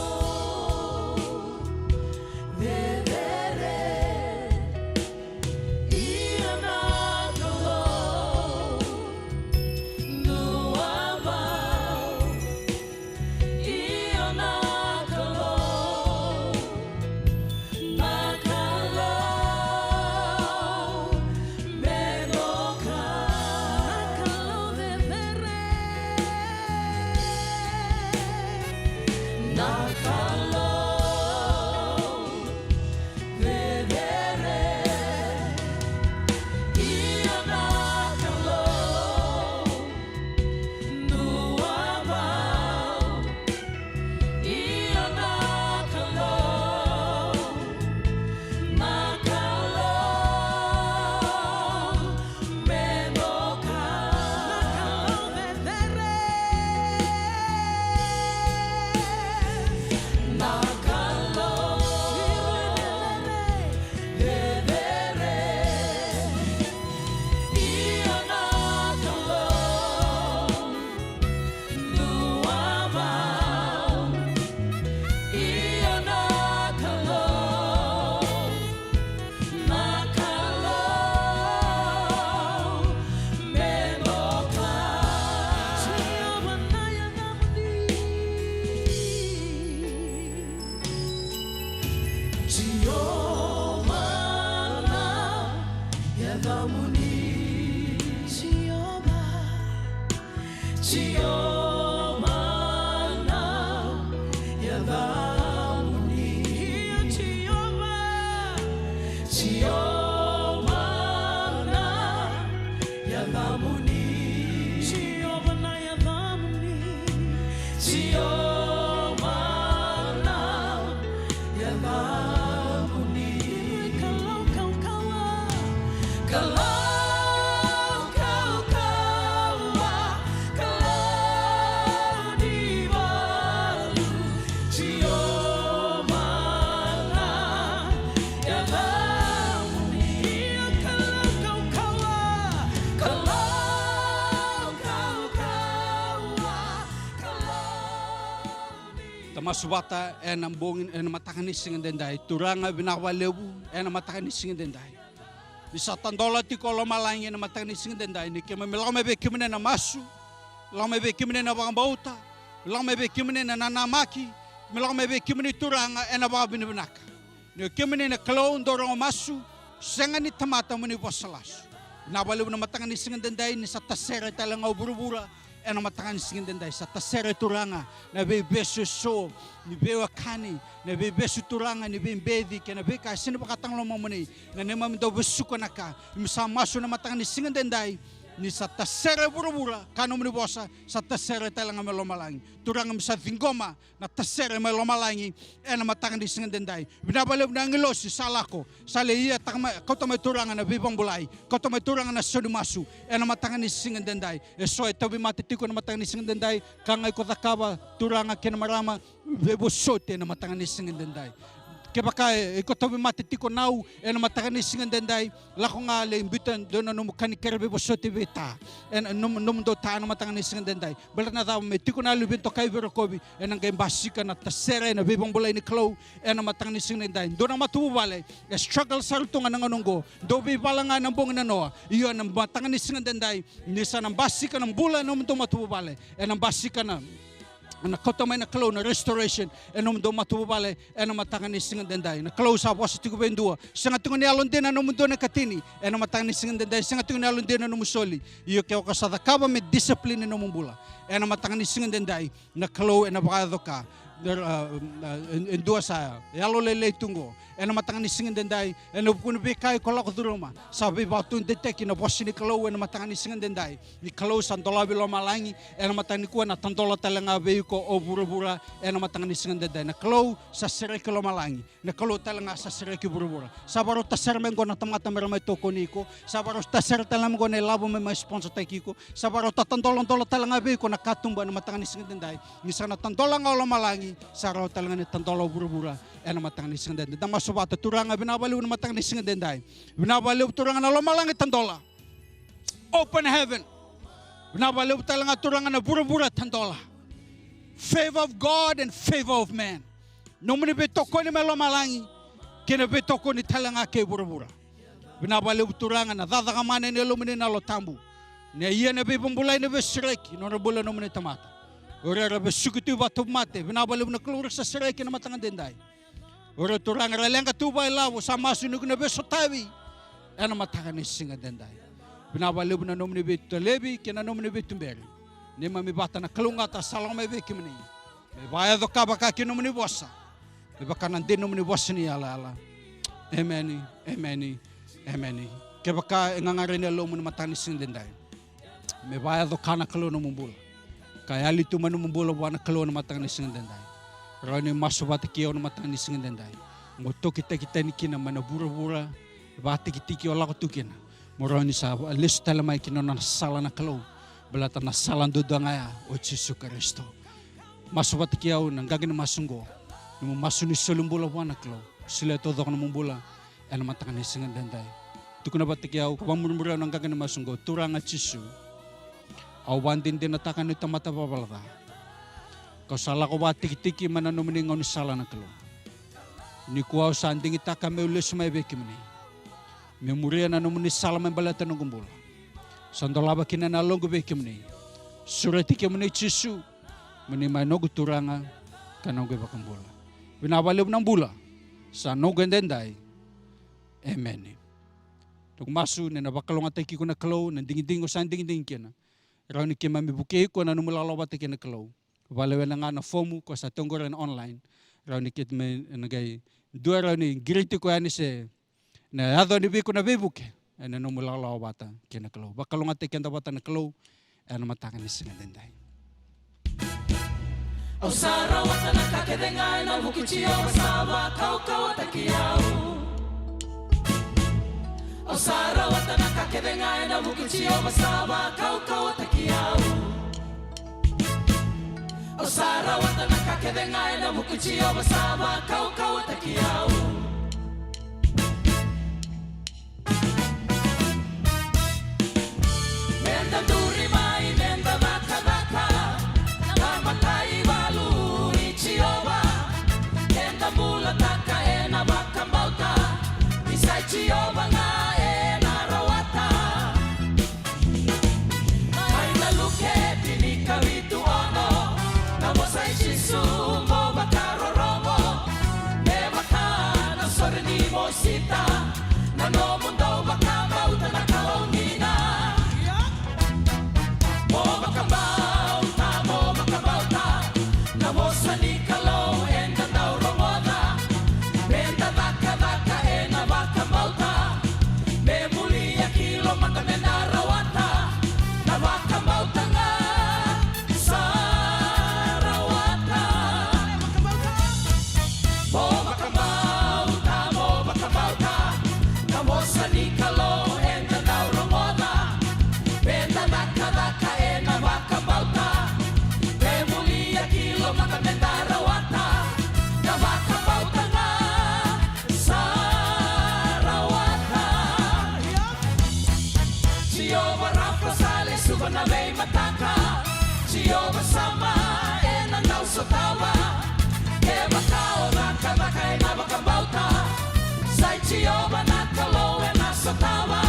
cecere, ia na Kalou duavata. Ia na Kalou Jiova na yacamuni. Io, Jiova. Jiova na yacamuni. Jiova na yacamuni. Jiova na yacamuni. Kalou kaukauwa. Kalou kaukauwa. Kalou ni valu. Jiova na yacamuni. Kalou kaukauwa. Kalou kaukauwa. Kalou ni. Da masu vata ena bogi, ena mataka ni siga edaidai. Turaga, vinaka vakalevu ena mataka ni siga edaidai. Ni sa tadola tiko o lomalagi ena mataka ni siga edaidai. Ni keimami lako mai vei kemuni ena masu, lako mai vei kemuni ena vakabauta, lako mai vei kemuni ena nanamaki, me lako mai vei kemuni Turaga ena vakavinavinaka. Ni o kemuni na Kalou dau rogo masu, sega ni tamata mo ni vosa lasu. Vinaka vakalevu na mataka ni siga edaidai, ni sa tasere tale ga o vuravura ena mataka ni siga edaidai. Sa tasere Turaga na veivesu eso ni veiwekani, na veivesu Turaga ni veibeci kei na veika e sega ni vakatagilomamuni. Na neimami dau vesuka na ka, keimami sa masu na mataka ni siga edaidai, ni sa tasere vuravura ka nomuni vosa, sa tasere tale ga mai lomalagi. Turaga, keimami sa ciqoma na tasere mai lomalagi ena mataka ni siga edaidai. Vinaka vakalevu na agilosi sa lako, sa lai ia taka mai, kauta mai Turaga na veivakabulai, kauta mai Turaga na sau ni masu ena mataka ni siga edaidai. Eso e tauvimate tiko ena mataka ni siga edaidai, ka ga iko cakava Turaga kei na marama, veivosoti ena mataka ni siga edaidai. Kevaka e iko tauvimate tiko nau ena mataka ni siga edaidai, lako ga lai biuta dua na nomu kanikere veivosoti vei ta, ena nomu, nomu dau ta ena mataka ni siga edaidai. Baleta na cava? Me tiko na yalo ni veitokai veirokovi, ena qai basika na tasere, na veivakabulai ni Kalou ena mataka ni siga edaidai. Dua na matavuvale e struggle sara tu ga na gauna oqo, dau veivala ga ena bogi nanoa. Io, ena mataka ni siga edaidai, ni sa na basika na bula ena nomudou matavuvale, ena basika na, na kauta mai na Kalou na restoration ena nomudou matavuvale ena mataka ni siga edaidai. Na Kalou sa vosa tiko vei dua, sega tiko ni yalodina na nomudou na ikatini ena mataka ni siga edaidai, sega tiko ni yalodina na nomu soli. Io, ke o sa cakava me discipline na nomu bula ena mataka ni siga edaidai, na Kalou ena vakayaco ka. E, e, e dua sa yalolailai tu oqo ena mataka ni siga edaidai, ena vuku ni veika iko lako curuma, sa veivakatudetaki na vosa ni Kalou ena mataka ni siga edaidai. Ni Kalou sa dolavi lomalagi ena mataka nikua, na tadola tale ga vei iko o vuravura ena mataka ni siga edaidai. Na Kalou sa sereki lomalagi, na Kalou tale ga sa sereki vuravura. Sa varau tasere mai oqo na tamata me ra mai tokoni iko. Sa varau tasere tale mai oqo na ilavo me mai sponsortaki iko. Sa varau tatadoladola tale ga vei iko na katuba ena mataka ni siga edaidai. Ni sa na tadola ga o lomalagi, sa rawa tale ga ni tadola o vuravura ena mataka ni siga edaidai. Da masu vata. Turaga, vinaka vakalevu na mataka ni siga edaidai. Vinaka vakalevu Turaga na lomalagi tadola. Open heaven. Vinaka vakalevu tale ga Turaga na vuravura tadola. Favor of God and favor of man. Nomuni veitokoni mai lomalagi kei na veitokoni tale ga kei vuravura. Vinaka vakalevu Turaga na cakacaka mana ni Yalomuni na Yalo Tabu, na ia na veivakabulai, na veisereki, nodra bula na nomuni tamata. O ira era vesuki tu i vakatauvimate, vinaka vakalevu na Kalou, ra sa sereki ena mataka edaidai. O ira Turaga era leqa tu vakailavo, sa masu ni ko na veisotavi ena mataka ni siga edaidai. Vinaka vakalevu na nomuni veitalevi kei na nomuni veituberi. Neimami vata na kalougata sa lako mai vei kemuni. Me vakayaco ka vaka ki nomuni vosa, me vaka na dei ni nomuni vosa ni yalayala. Emeni, emeni, emeni. Kevaka e gagadre ni yalomu ena mataka ni siga edaidai, me vakayaco ka na Kalou nomu bula, ka yali tu mai nomu bula vua na Kalou ena mataka ni siga edaidai, rawa ni masu vata kei au ena mataka ni siga edaidai. Mo tokitaki tani kina mai na vuravura vakatikitiki o lako tu kina, mo rawa ni sa lesu tale mai ki na nona sala na Kalou, baleta na sala duadua ga ya o Jisu Karisito. Masu vata kei au ena qaqa ni masu oqo, nomu masu ni soli bula vua na Kalou. Solia taucoko nomu bula ena mataka ni siga edaidai. Tukuna vata kei au, ka vakamurimuri au ena qaqa ni masu oqo: Turaga Jisu, au vakadinadinataka niu tamata valavala ca, kau sa lako vakatikitiki mai na nomuni gaunisala na Kalou. Nikua au sa digitaka meu lesu mai vei kemuni, me muria na nomuni sala me baleta noqu bula. Sa dolava kina na yaloqu vei kemuni. Sureti kemuni Jisu mo ni mai noqu Turaga ka noqu iVakabula. Vinaka vakalevu na bula sa noqu edaidai. Emeni. Noqu masu ni na vakalougatataki iko na Kalou ena digidigi o sa digidigi kina. Rawa ni keimami vukei iko ena nomu lawalawa vata kei na Kalou. Vakalewena ga na fomu ko sa tiko qori ena online. Rawa ni keimami na qai dua rawa ni qiriti iko yani se na yaco ni vei iko na veivuke ena nomu lawalawa vata kei na Kalou. Vakalougatataki keda vata na Kalou ena mataka ni siga daidai. Au sa rawata na ka kece ga ena vuku i Jiova sa vakaukauwataki au. Au sa rawata na ka kece ga ena vuku i Jiova sa vakaukauwataki au. Au sa rawata na ka kece ga ena vuku i Jiova sa vakaukauwataki au. Meda duri mai, meda cakacaka na mataivalu i Jiova. Meda bulataka ena vakabauta ni sa i Jiova ga ena rawata. Mai na Luke tinikavitu ono, na vosa i Jisu mo vakarorogo. Me vaka na sore ni mosita, na nomu dau vakabauta na Kalou dina. Mo vakabauta, mo vakabauta na vosa ni Kalou eda dau rogoca. Meda cakacaka ena vakabauta. Me bulia ki lomada meda rawata na vakabauta ga sa rawata. Mo vakabauta, mo vakabauta na vosa ni Kalou eda dau rogoca. Meda cakacaka ena vakabauta. Me bulia ki lomada meda rawata na vakabauta ga sa rawata. Jiova Rafa sa lesuva na veimataka. Jiova Sama ena dau sotava. Kevaka o cakacaka ena vakabauta, sa i Jiova na Kalou ena sotava.